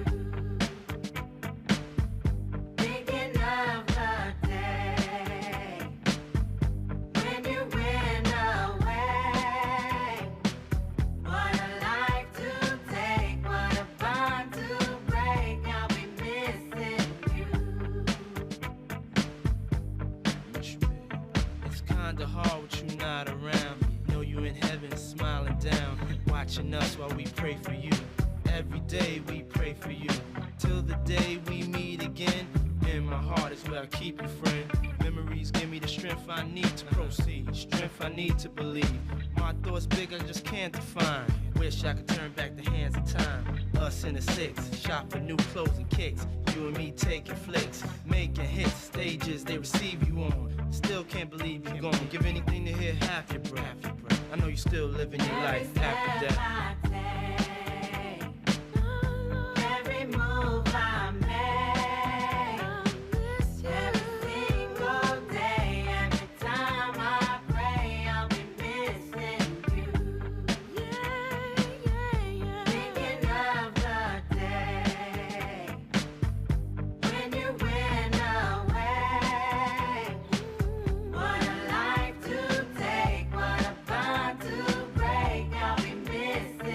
Thinking of the day when you went away. What a life to take, what a bond to break, I'll be missing you. Miss you, babe. It's kinda hard with you not around. Know you in heaven, smiling down, watching us while we pray for you. Every day we pray for you. Till the day we meet again. In my heart is where I keep you, friend. Memories give me the strength I need to proceed. Strength I need to believe. My thoughts big, I just can't define. Wish I could turn back the hands of time. Us in the six, shop for new clothes and kicks. You and me taking flicks, making hits, stages they receive you on. Still can't believe you're gone. Give anything to hear half your breath. I know you're still living your life after death. Every move I make, every single day, every time I pray, I'll be missing you. Thinking of the day when you went away. What a life to take, what a bond to break. I'll be missing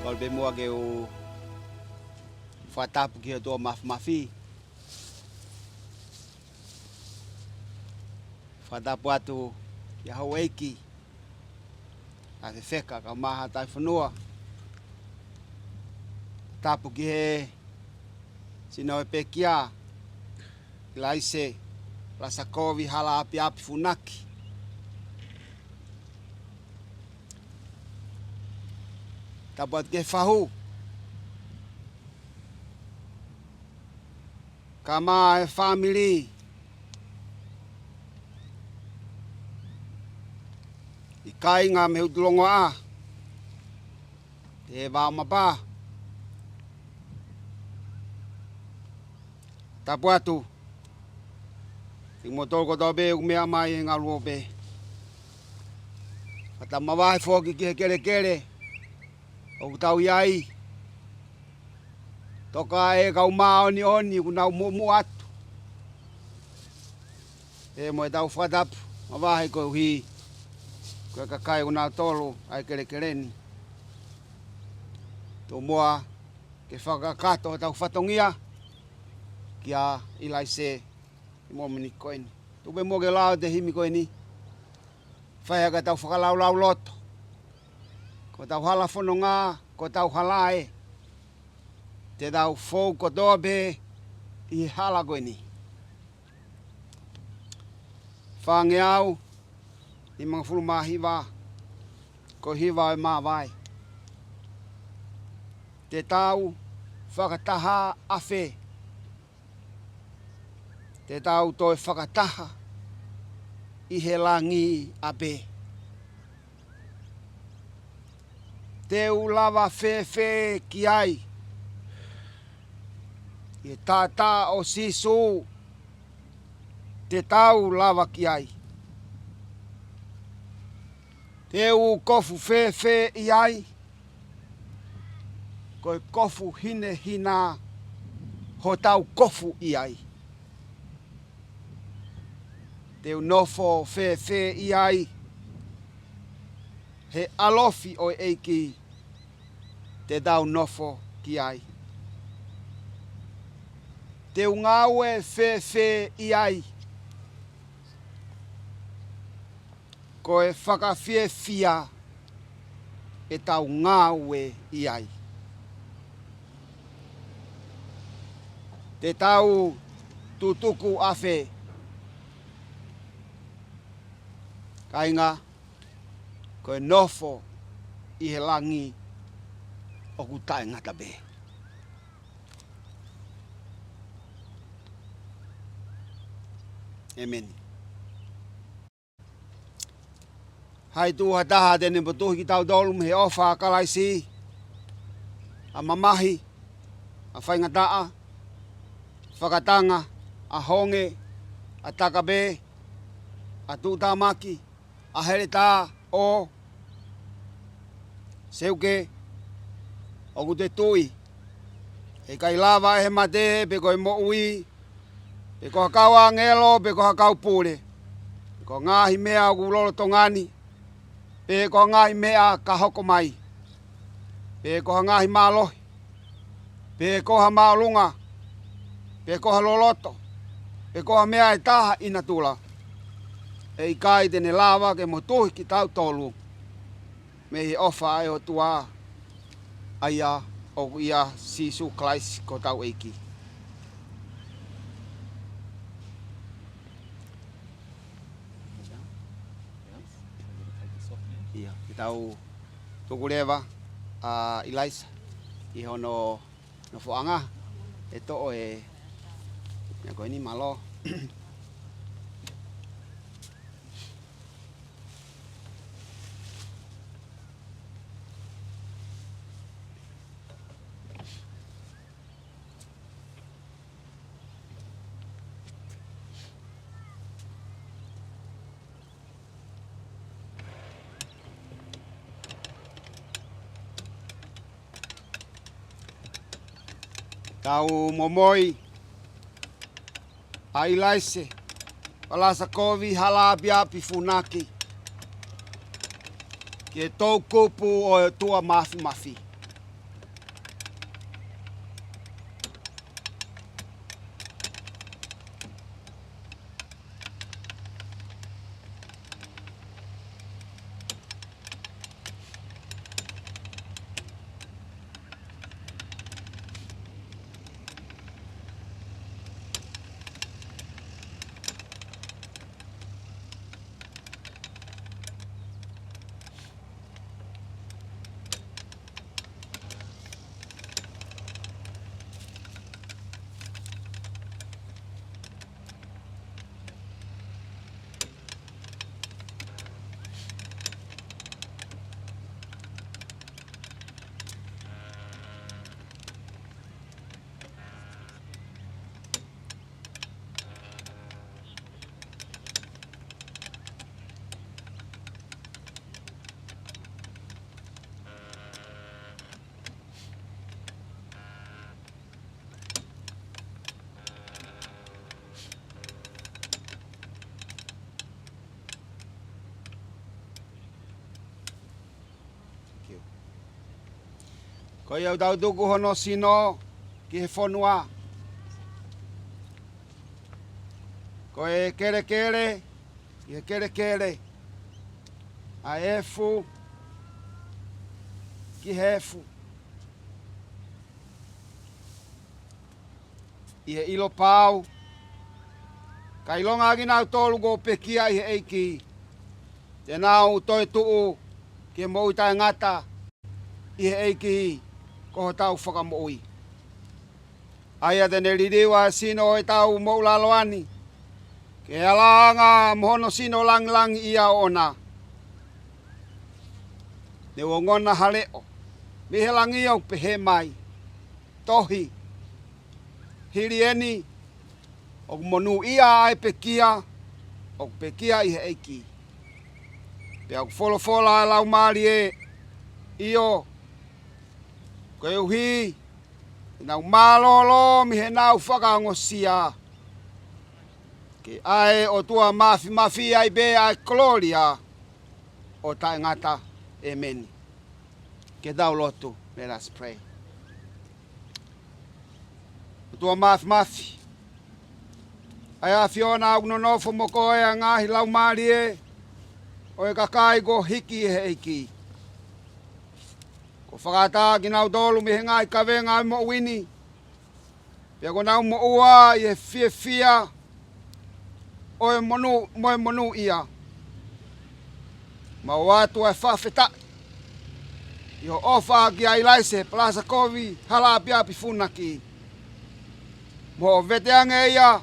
Kole pē muʻa ke u fakatapu ki he ʻOtua Mafimafi. Fakatapu atu ki he houʻeiki, ʻa e fefeka kae ʻumaʻā haʻa tauhi fonua. Tapu ki he sino ʻo e pekia, ʻIlaise Lasakovi Halaapiapi Funaki. Tapu atu ki he fahu, kae ʻumaʻā e fāmili, ʻi he kāinga mei he ʻUtulongoaʻa, ʻi he Vaomapa. Tapu atu kimoutolu kotoa pē ʻoku meʻa mai he ngaluope. Kae ʻatā mavahe foki ki he kelekele ʻoku tau ʻi ai. Toka e kau māʻoniʻoni ʻoku nau muʻomuʻa atu. Pea mo ʻetau fakatapu mavahe koeʻuhi ko e kakai ʻoku nau tolu ʻa e kelekele ni. Tomuʻa ke fakakakato hotau fatongia kia ʻIlaise ʻi he momeniti ko eni. Tuku pē muʻa ke lau atu e himi ko eni. Fai hake ʻetau fakalaulauloto. Ko ʻetau hala fononga, ko ʻetau hala ē. Te tau fou kotoa pē ʻi he hala ko eni. Fāngeau nimangofulu mā hiva, ko e hiva ʻo e māvae. Te tau fakataha ʻafē. Te tau toe fakataha ʻi he langi ʻapē. Te u lava fēfē ki ai? ʻI he taʻataʻa ʻo Sīsū te tau lava ki ai. Te u kofu fēfē ʻi ai? Ko e kofu hinehina hotau kofu ʻi ai. Te u nofo fēfē ʻi ai? He ʻalofi ʻo e ʻEiki te tau nofo ki ai. Te u ngāue fēfē ʻi ai? Ko e fakafiefia ʻetau ngāue ʻi ai. Te tau tutuku ʻafē? Kāinga, ko e nofo ʻi he langi ʻoku taʻengata pē. ʻEmeni. Hai tuʻu ha taha te ne motuhi kitautolu mei he ʻofa ʻa Kalaisi, ʻa mamahi, ʻa faingataʻa, fakatanga, ʻa honge, ʻa takapē, ʻa tuʻutāmaki, ʻa heletā, ʻo seuke, ʻoku te tui ʻe ʻikai lava ʻe he mate, pe ko e moʻui, pe ko ha kau ʻāngelo, pe ko ha kau pule, pe ko e ngaahi meʻa ʻoku lolotonga ni, pe ko e ngaahi meʻa ka hoko mai, pe ko e ngaahi mālohi, pe ko e māʻolunga, pe ko e loloto, pe ko e meʻa ʻe taha ʻi natula, ʻe ʻikai te ne lava ke motuhi kitautolu mei he ʻofa ʻa e ʻOtua, ʻa ia ʻoku ʻia Sīsū Kalaisi ko hotau ʻEiki. ʻIa, ke tau tuku leva ʻa ʻIlaise ʻi hono nofoʻanga, ʻe toʻo e meʻa ko eni, mālō. Tau momoi ʻa ʻIlaise Palasa Kovi Halaapiapi Funaki ki he toʻukupu ʻo e ʻOtua Mafimafi. Ko ia ʻoku tau tuku hono sino ki he fonua. Ko e kelekele ki he kelekele, ʻa e efu ki he efu. ʻI he ʻilo pau, ka ʻilonga kinautolu kuo pekia ʻi he ʻEiki, te nau toetuʻu ki he moʻui taʻengata ʻi he ʻEiki ko hotau Fakamoʻui. ʻA ia te ne liliu ʻa e sino ʻo ʻetau moʻulaloa ni, ke ʻalanga mo hono sino langilangiʻia ʻoʻona. Ne u ongona ha leʻo mei he langi ʻoku pehē mai, tohi, hili eni, ʻoku monūʻia ʻa e pekia ʻoku pekia ʻi he ʻEiki. Pea ʻoku folofola ʻa e Laumālie, ʻio, koeʻuhi te nau mālōlō mei heʻenau fakaongosia, ke ʻa e ʻOtua Māfimafi ai pē ʻa e kolōlia ʻo taʻengata. ʻEmeni. Ke tau lotu. Let us pray. ʻOtua Māfimafi, ʻa e ʻAfiona, ʻoku nonofo mo koe ʻa e ngaahi laumālie ʻo e kakai kuo hiki ʻe he ʻEiki. Kuo fakaʻatā kinautolu mei he ngaahi kavenga ʻo e moʻui ni, pea kuo nau moʻua ʻi he fiefia ʻo e monū, mo e monūʻia. Mau ʻoatu ʻa e fakafetaʻi ʻi hoʻo ʻofa kia ʻIlaise Palasa Kovi Halaʻapiʻapi Funaki, mo hoʻo veteange ia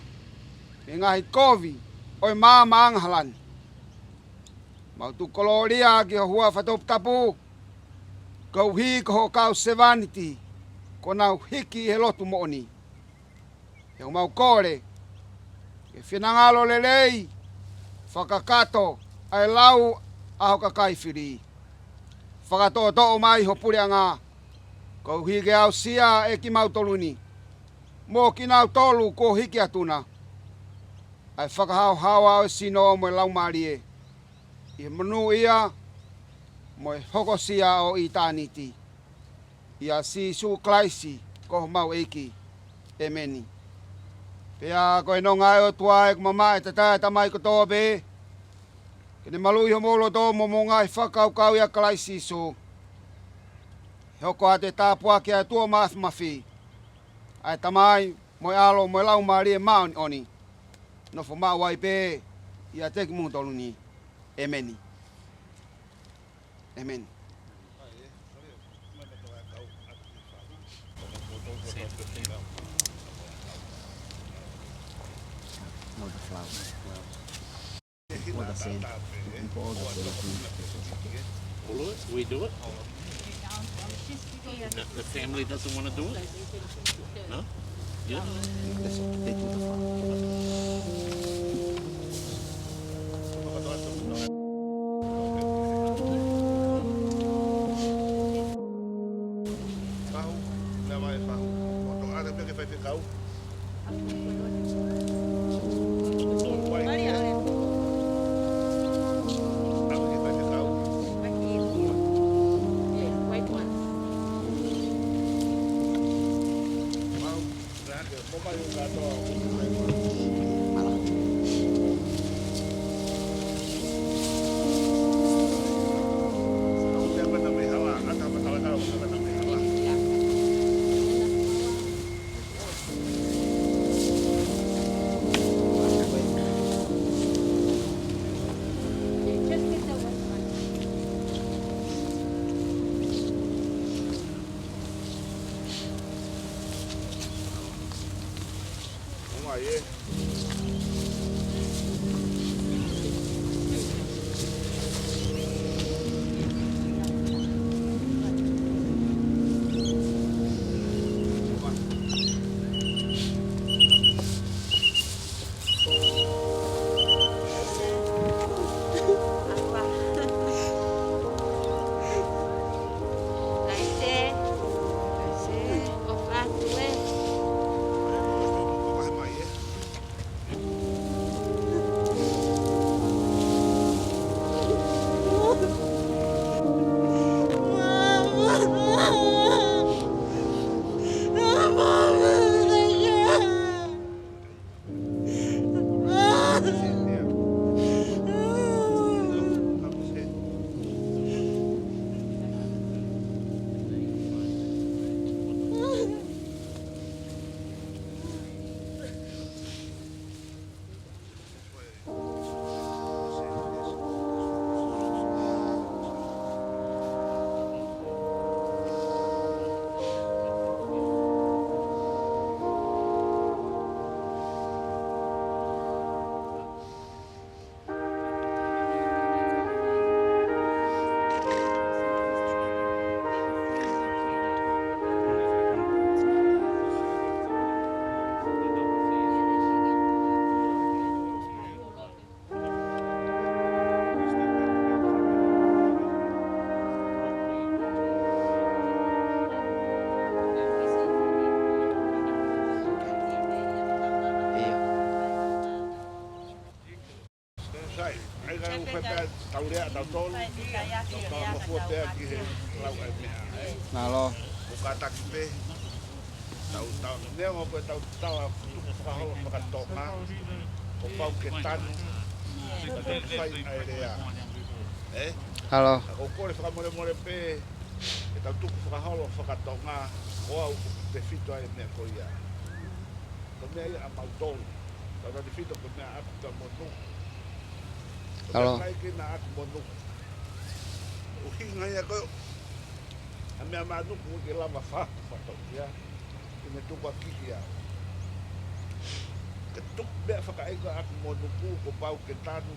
mei he ngaahi kovi ʻo e maama angahala ni. Mau tuku kolōlia ki ho huafa toputapu, koeʻuhi ko hoʻo kau sevāniti kuo nau hiki ʻi he lotu moʻoni. He ʻoku mau kole ke finangalo lelei, fakakakato ʻa e lau ʻa ho kakai fili. Fakatoʻotoʻo mai ho puleʻanga, koeʻuhi ke aʻusia ʻe kimautolu ni mo kinautolu kuo hiki atu na, ʻa e fakahaohaoa ʻo e sino mo e laumālie, ʻi he monūʻia mo e hokosia ʻo ʻitāniti. ʻIa Sīsū Kalaisi ko homau ʻEiki. ʻEmeni. Pea ko e nonga ʻa e ʻOtua ʻoku mamaʻo ʻi he tatae ʻa e tamai kotoa pē, ke ne maluʻi homou loto mo hoʻomou ngaahi fakakaukau ʻia Kalaisi Sīsū. Hoko atu e tāpuaki ʻa e ʻOtua Māfimafi, ʻa e Tamai, mo e ʻAlo, mo e Laumālie Māʻoniʻoni, nofo maʻu ai pē ʻiate kimoutolu ni. ʻEmeni. ʻEmeni. All the flowers. All the same. You put all the same thing. All of it? We do it? The, the family doesn't wanna do it? No? Yeah? They, they do the flower. Fahu, na mai fahu. Ko to ana peke fai fekau. Pea tau lea tautolu, tau talangofua pea ki he lau ʻa e meʻa, ē. Mālō. ʻOku kātaki pē, tau, tau, neongo ko e tau tala tuku fakaholo faka-Tonga, kuo pau ke tanu, ka tau fai ʻa e lea. Ē? Mālō. Ka ʻoku ou kole fakamolemole pē, ke tau tuku fakaholo faka-Tonga, ko au ʻoku ou tefito ai e meʻa ko ia. Ko e meʻa ia ʻa mautolu. Tau tefito ko e meʻa ʻaku pea mo Nuku. Ko e meʻa ʻAlo. Lahi ke na ʻaku mo Nuku. ʻUhinga ia ko e, ʻa e meʻa maʻa Nuku ke lava faku fato ia. Ke ne tuku ʻaki ia. Ke tuku meʻa fakaʻeiki ʻaku mo Nuku, kuo pau ke tanu,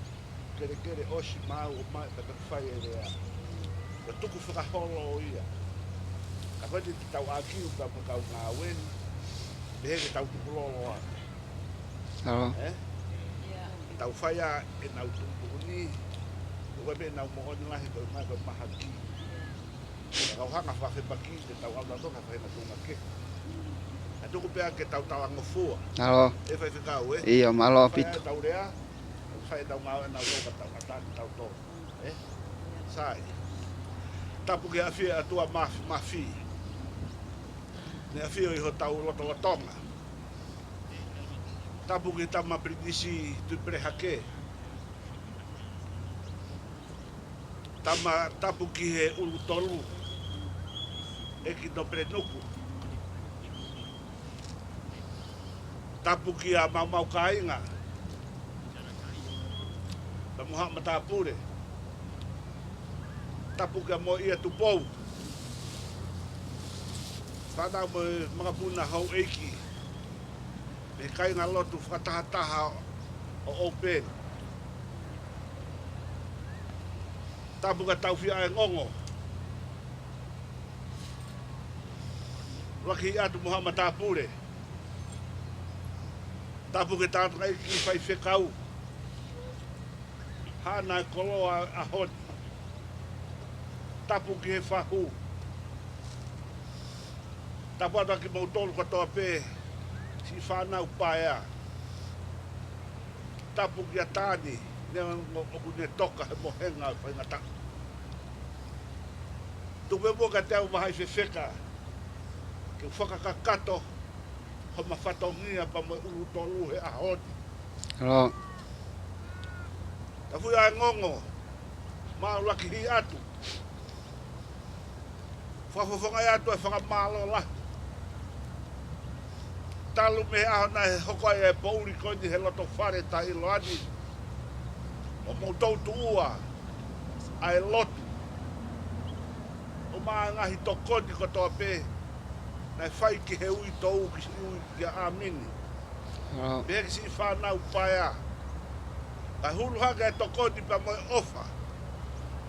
kelekele ʻosi maʻu ʻo mai ka ta fai e lea. Ko e tuku fakaholo ia. Ka ko e te tau ʻākiu ka mo tau ngāue ni, pehē ke tau tukulolo ʻa. ʻAlo. Ē? Tau fai ʻa ʻenau tuʻutuʻuni, ʻo ko e meʻa ʻenau moʻoni lahi ko e mai ko e mahaki. Ka kau hanga fakafepaki, te tau ʻalu atu ka fai na tunga ke. Ka tuku pea ke tau talangofua. ʻAlo. ʻE Faifekau, ē? ʻIo, mālō ʻaupito. Fai ʻetau lea, fai ʻetau ngāue, ʻenau lea ka tau ngata, tau tō. Ē? Sai. Tapu ki he ʻafio ʻa e ʻOtua Māfimafi. Ne ʻafio ʻi hotau lotolotonga. Tapu ki he Tama Pilinisi Tuʻipelehake. Tama, tapu ki he ʻUlutolu, ʻEiki Nōpele Nuku. Tapu kia Maumau Kāinga, pea mo haʻa matāpule. Tapu kia Moʻia Tupou, fānau mo e makapuna houʻeiki, mei he kāingalotu fakatahataha ʻo ʻOupeni. Tapu kia Taufiaʻengongo, ʻUluaki Hiʻatu mo haʻa matāpule. Tapu ki he tangataʻeiki faifekau, haʻana e koloa ʻaho ni. Tapu ki he fahu. Tapu atu kimoutolu kotoa pē, siʻi fānau paea. Tapu kia Tani, neongo ʻoku ne toka he mohenga faingataʻa. Tuku pē muʻa kiate au Vahaʻi fefeka, ke u fakakakato homa fatongia pea mo e ʻUlutolu he ʻaho ni. ʻAlo. Tapu ʻa e ngongo, mo ʻUluaki Hiʻatu. Fakafofongaʻi atu e fakamālō lahi. Talu mei he ʻaho naʻe hoko ai e poʻuli ko eni he loto fale taʻeʻiloa ni, ʻo mou toutuʻua ʻa e lotu. ʻO mo e ngaahi tokoni kotoa pē, naʻe fai ki he uitou ki siʻi ui kia ʻAmini. ʻAlo. Pea ki siʻi fānau paea. Kae hulu hake e tokoni pea mo e ʻofa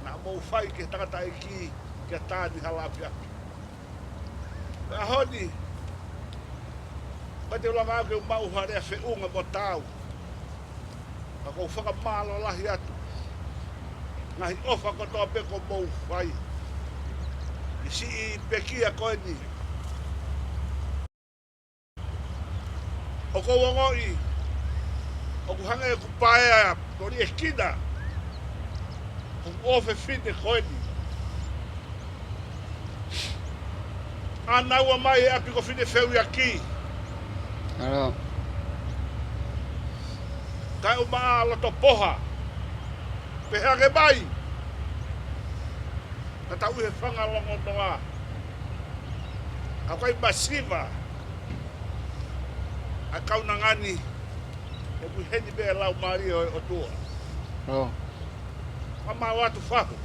naʻa mou fai ki he tangataʻeiki kia Tani Halaʻapiʻapi. Pea ʻaho ni, ʻoku ʻikai te u lava au ke u maʻu ha lea feʻunga mo taau. Ka ʻoku ou fakamālō lahi atu. Ngaahi ʻofa kotoa pē kuo mou fai. ʻI siʻi pekia ko eni. ʻOku ou ongoʻi, ʻoku hangē ʻoku paea, toli e kina. ʻOku ʻofefine ko eni. ʻAnaua mai e ʻapi ko Finefeuiaki. ʻAlo. Kae ʻumaʻā Lotopoha. Pehē ange mai. Ka tau ʻi he fanga longonoa. Ka ʻoku ʻikai masiva ʻa e kaunanga ni, ʻoku ʻi heni pē e Laumālie ʻo e ʻOtua. ʻAlo. Fakamālō atu fahu.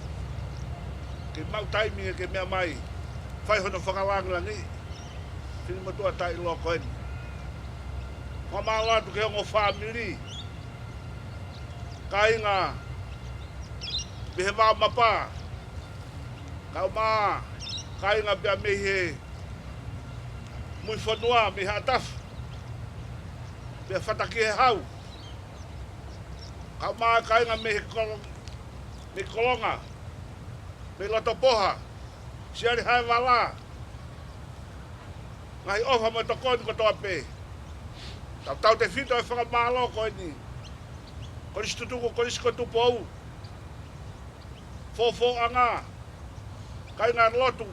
Ke maʻu taimi ke meʻa mai. Fai hono fakalāngilangiʻi. Finemotuʻa taʻeʻiloa ko eni. Fakamālō atu ki he ongo fāmili. Kāinga mei he Vaomapa. Kae ʻumaʻā kāinga pea mei he Muifonua, mei Haʻatafu. Pea Fataki he Hau. Kae ʻumaʻā kāinga mei he Kolo-, mei Kolonga, mei Lotopoha, Siale Haevala. Ngaahi ʻofa mo e tokoni kotoa pē. Tau tautefito e fakamālō ko eni. Kolisi Tutuku, Kolisi ko Tupou. Fōfōʻanga, kāinga lotu,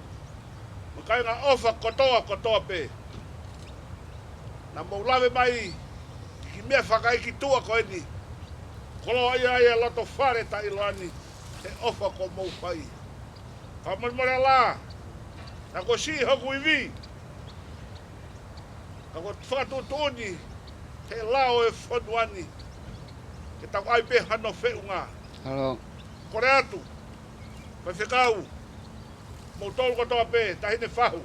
mo e kāinga ʻofa kotoa, kotoa pē. Naʻa mou lave mai ki he meʻa fakaʻeiki tuʻa ko eni. Koloaʻia ʻa e loto fale taʻeʻiloa ni, he ʻofa kuo mou fai. Fakamolemole ā, naʻa ko e siʻi hoku ivi. Ka ko e fakatuʻutuʻuni he lao ʻo e fonua ni, ke tau ʻai pē hano feʻunga. Mālō. Kole atu, faifekau, moutolu kotoa pē, taʻahine fahu.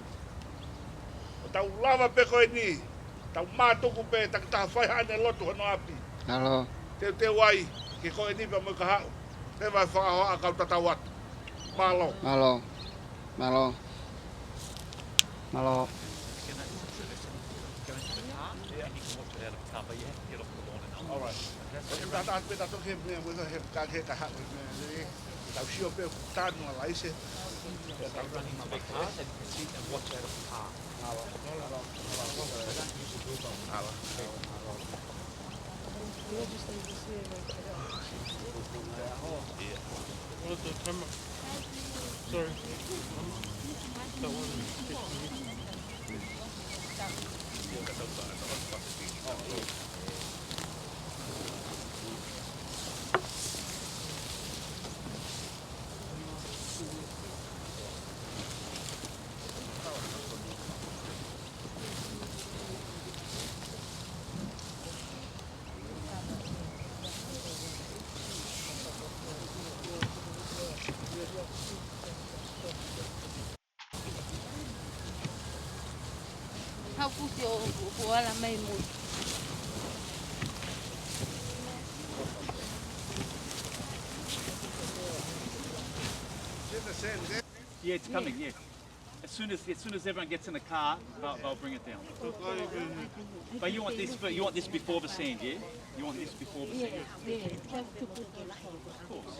ʻO tau lava pē ko eni, tau mātuku pē, takitaha fai haʻane lotu hono ʻapi. Mālō. Teuteu ai, ke ko eni pea mo e kahaʻu. Pea mo e fakahoa ʻa e kau tatau atu. Mālō. Mālō. Mālō. Mālō. All right. Ko e taha pē tatou ke meʻa mo e he ka ke ka haʻu e meʻa ni. Tau sio pē ʻoku tanu ʻa laise. Tau running to the car and, and sit and watch out of the car. Mālō. Mālō. Well, the camera. Sorry. That one. Hau kuki o, o, o ala mai mo. Yeah, it's coming, yeah. As soon as, as soon as everyone gets in the car, they'll, they'll bring it down. But you want this, but you want this before the sand, yeah? You want this before the sand? Yeah, yeah, just to put it. Of course.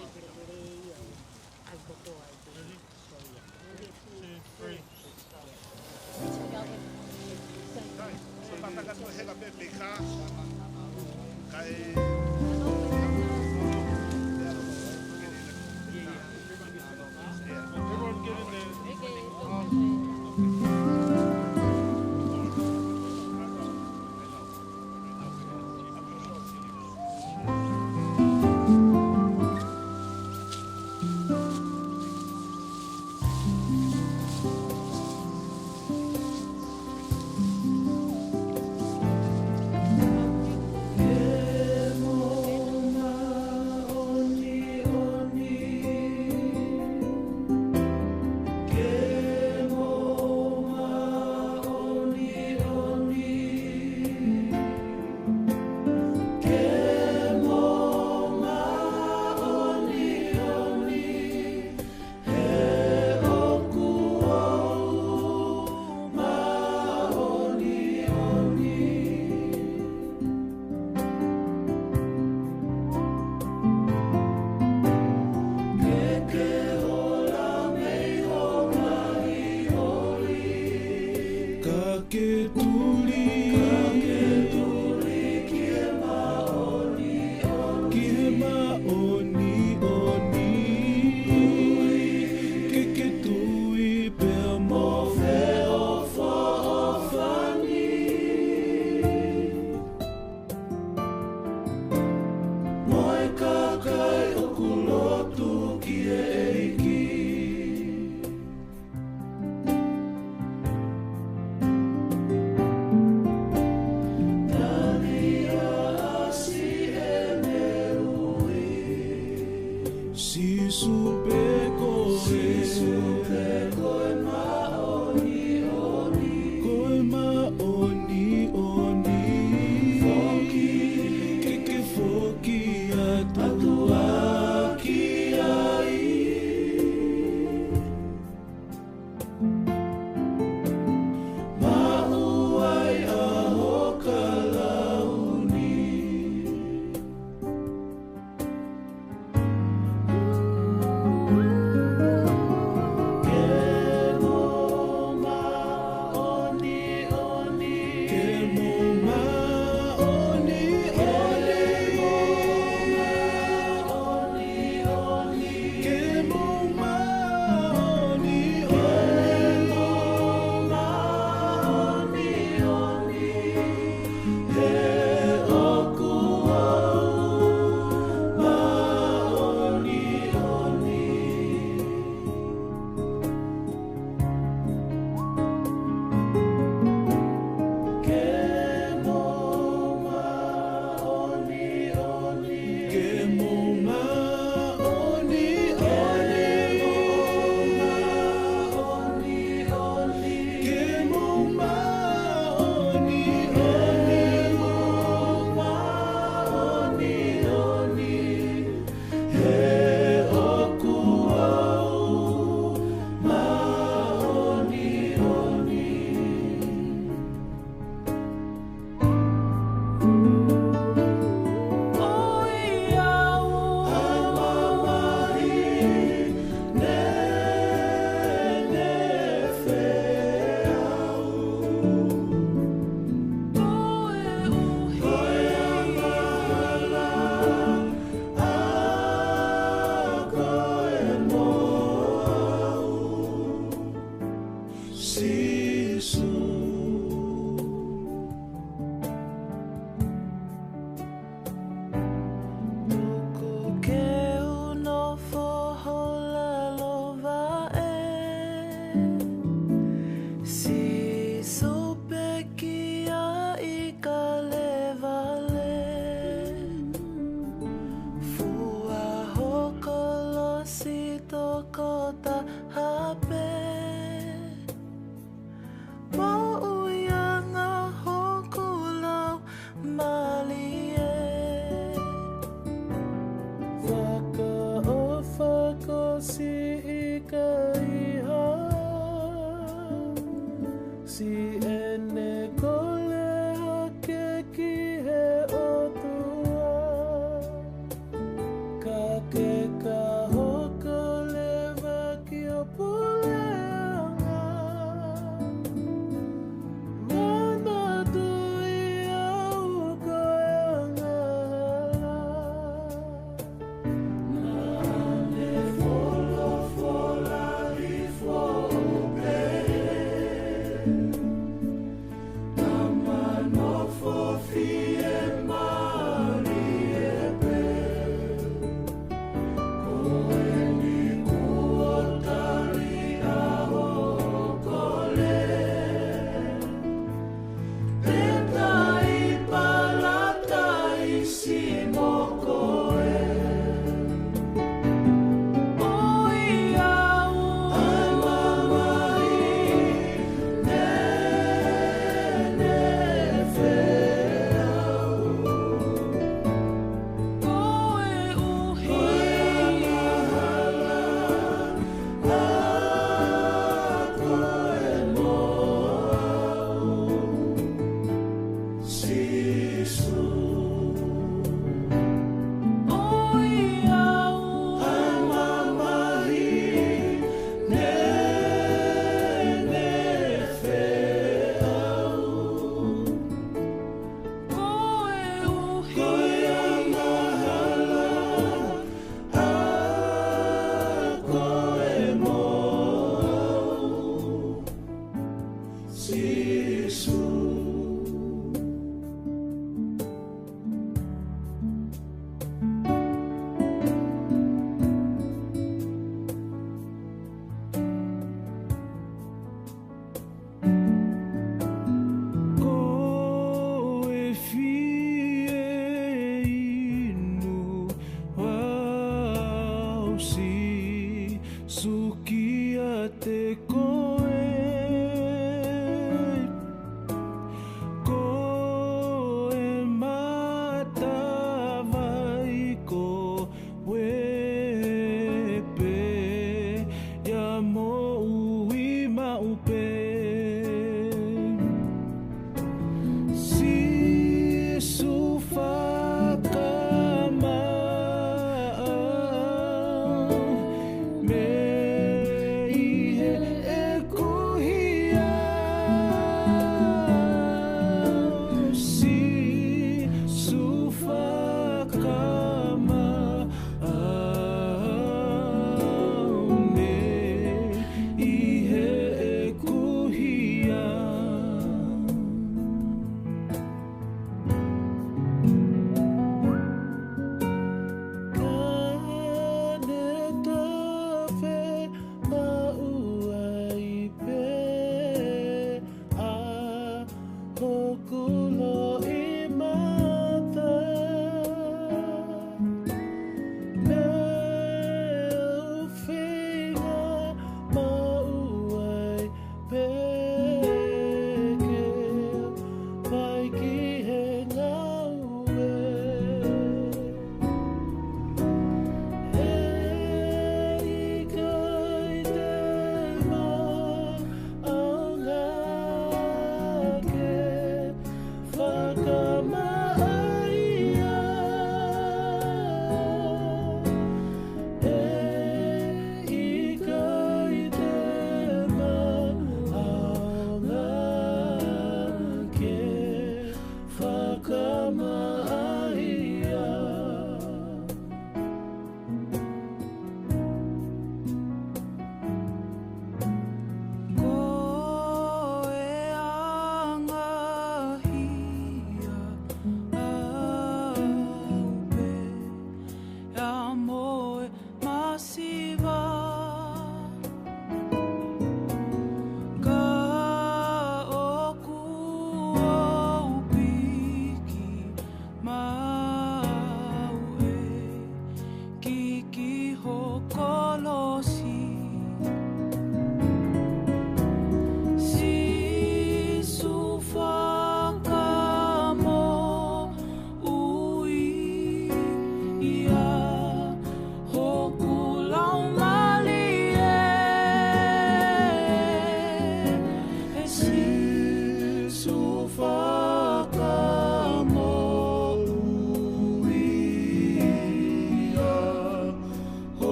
Two, three. Ka ke tuli, ka ke tuli ki he māʻoniʻoni, ki he māʻoniʻoni. Ke ke tui pea mo feʻofoʻofani. Mo e kakai ʻoku lotu ki he ʻEiki. Sīsū.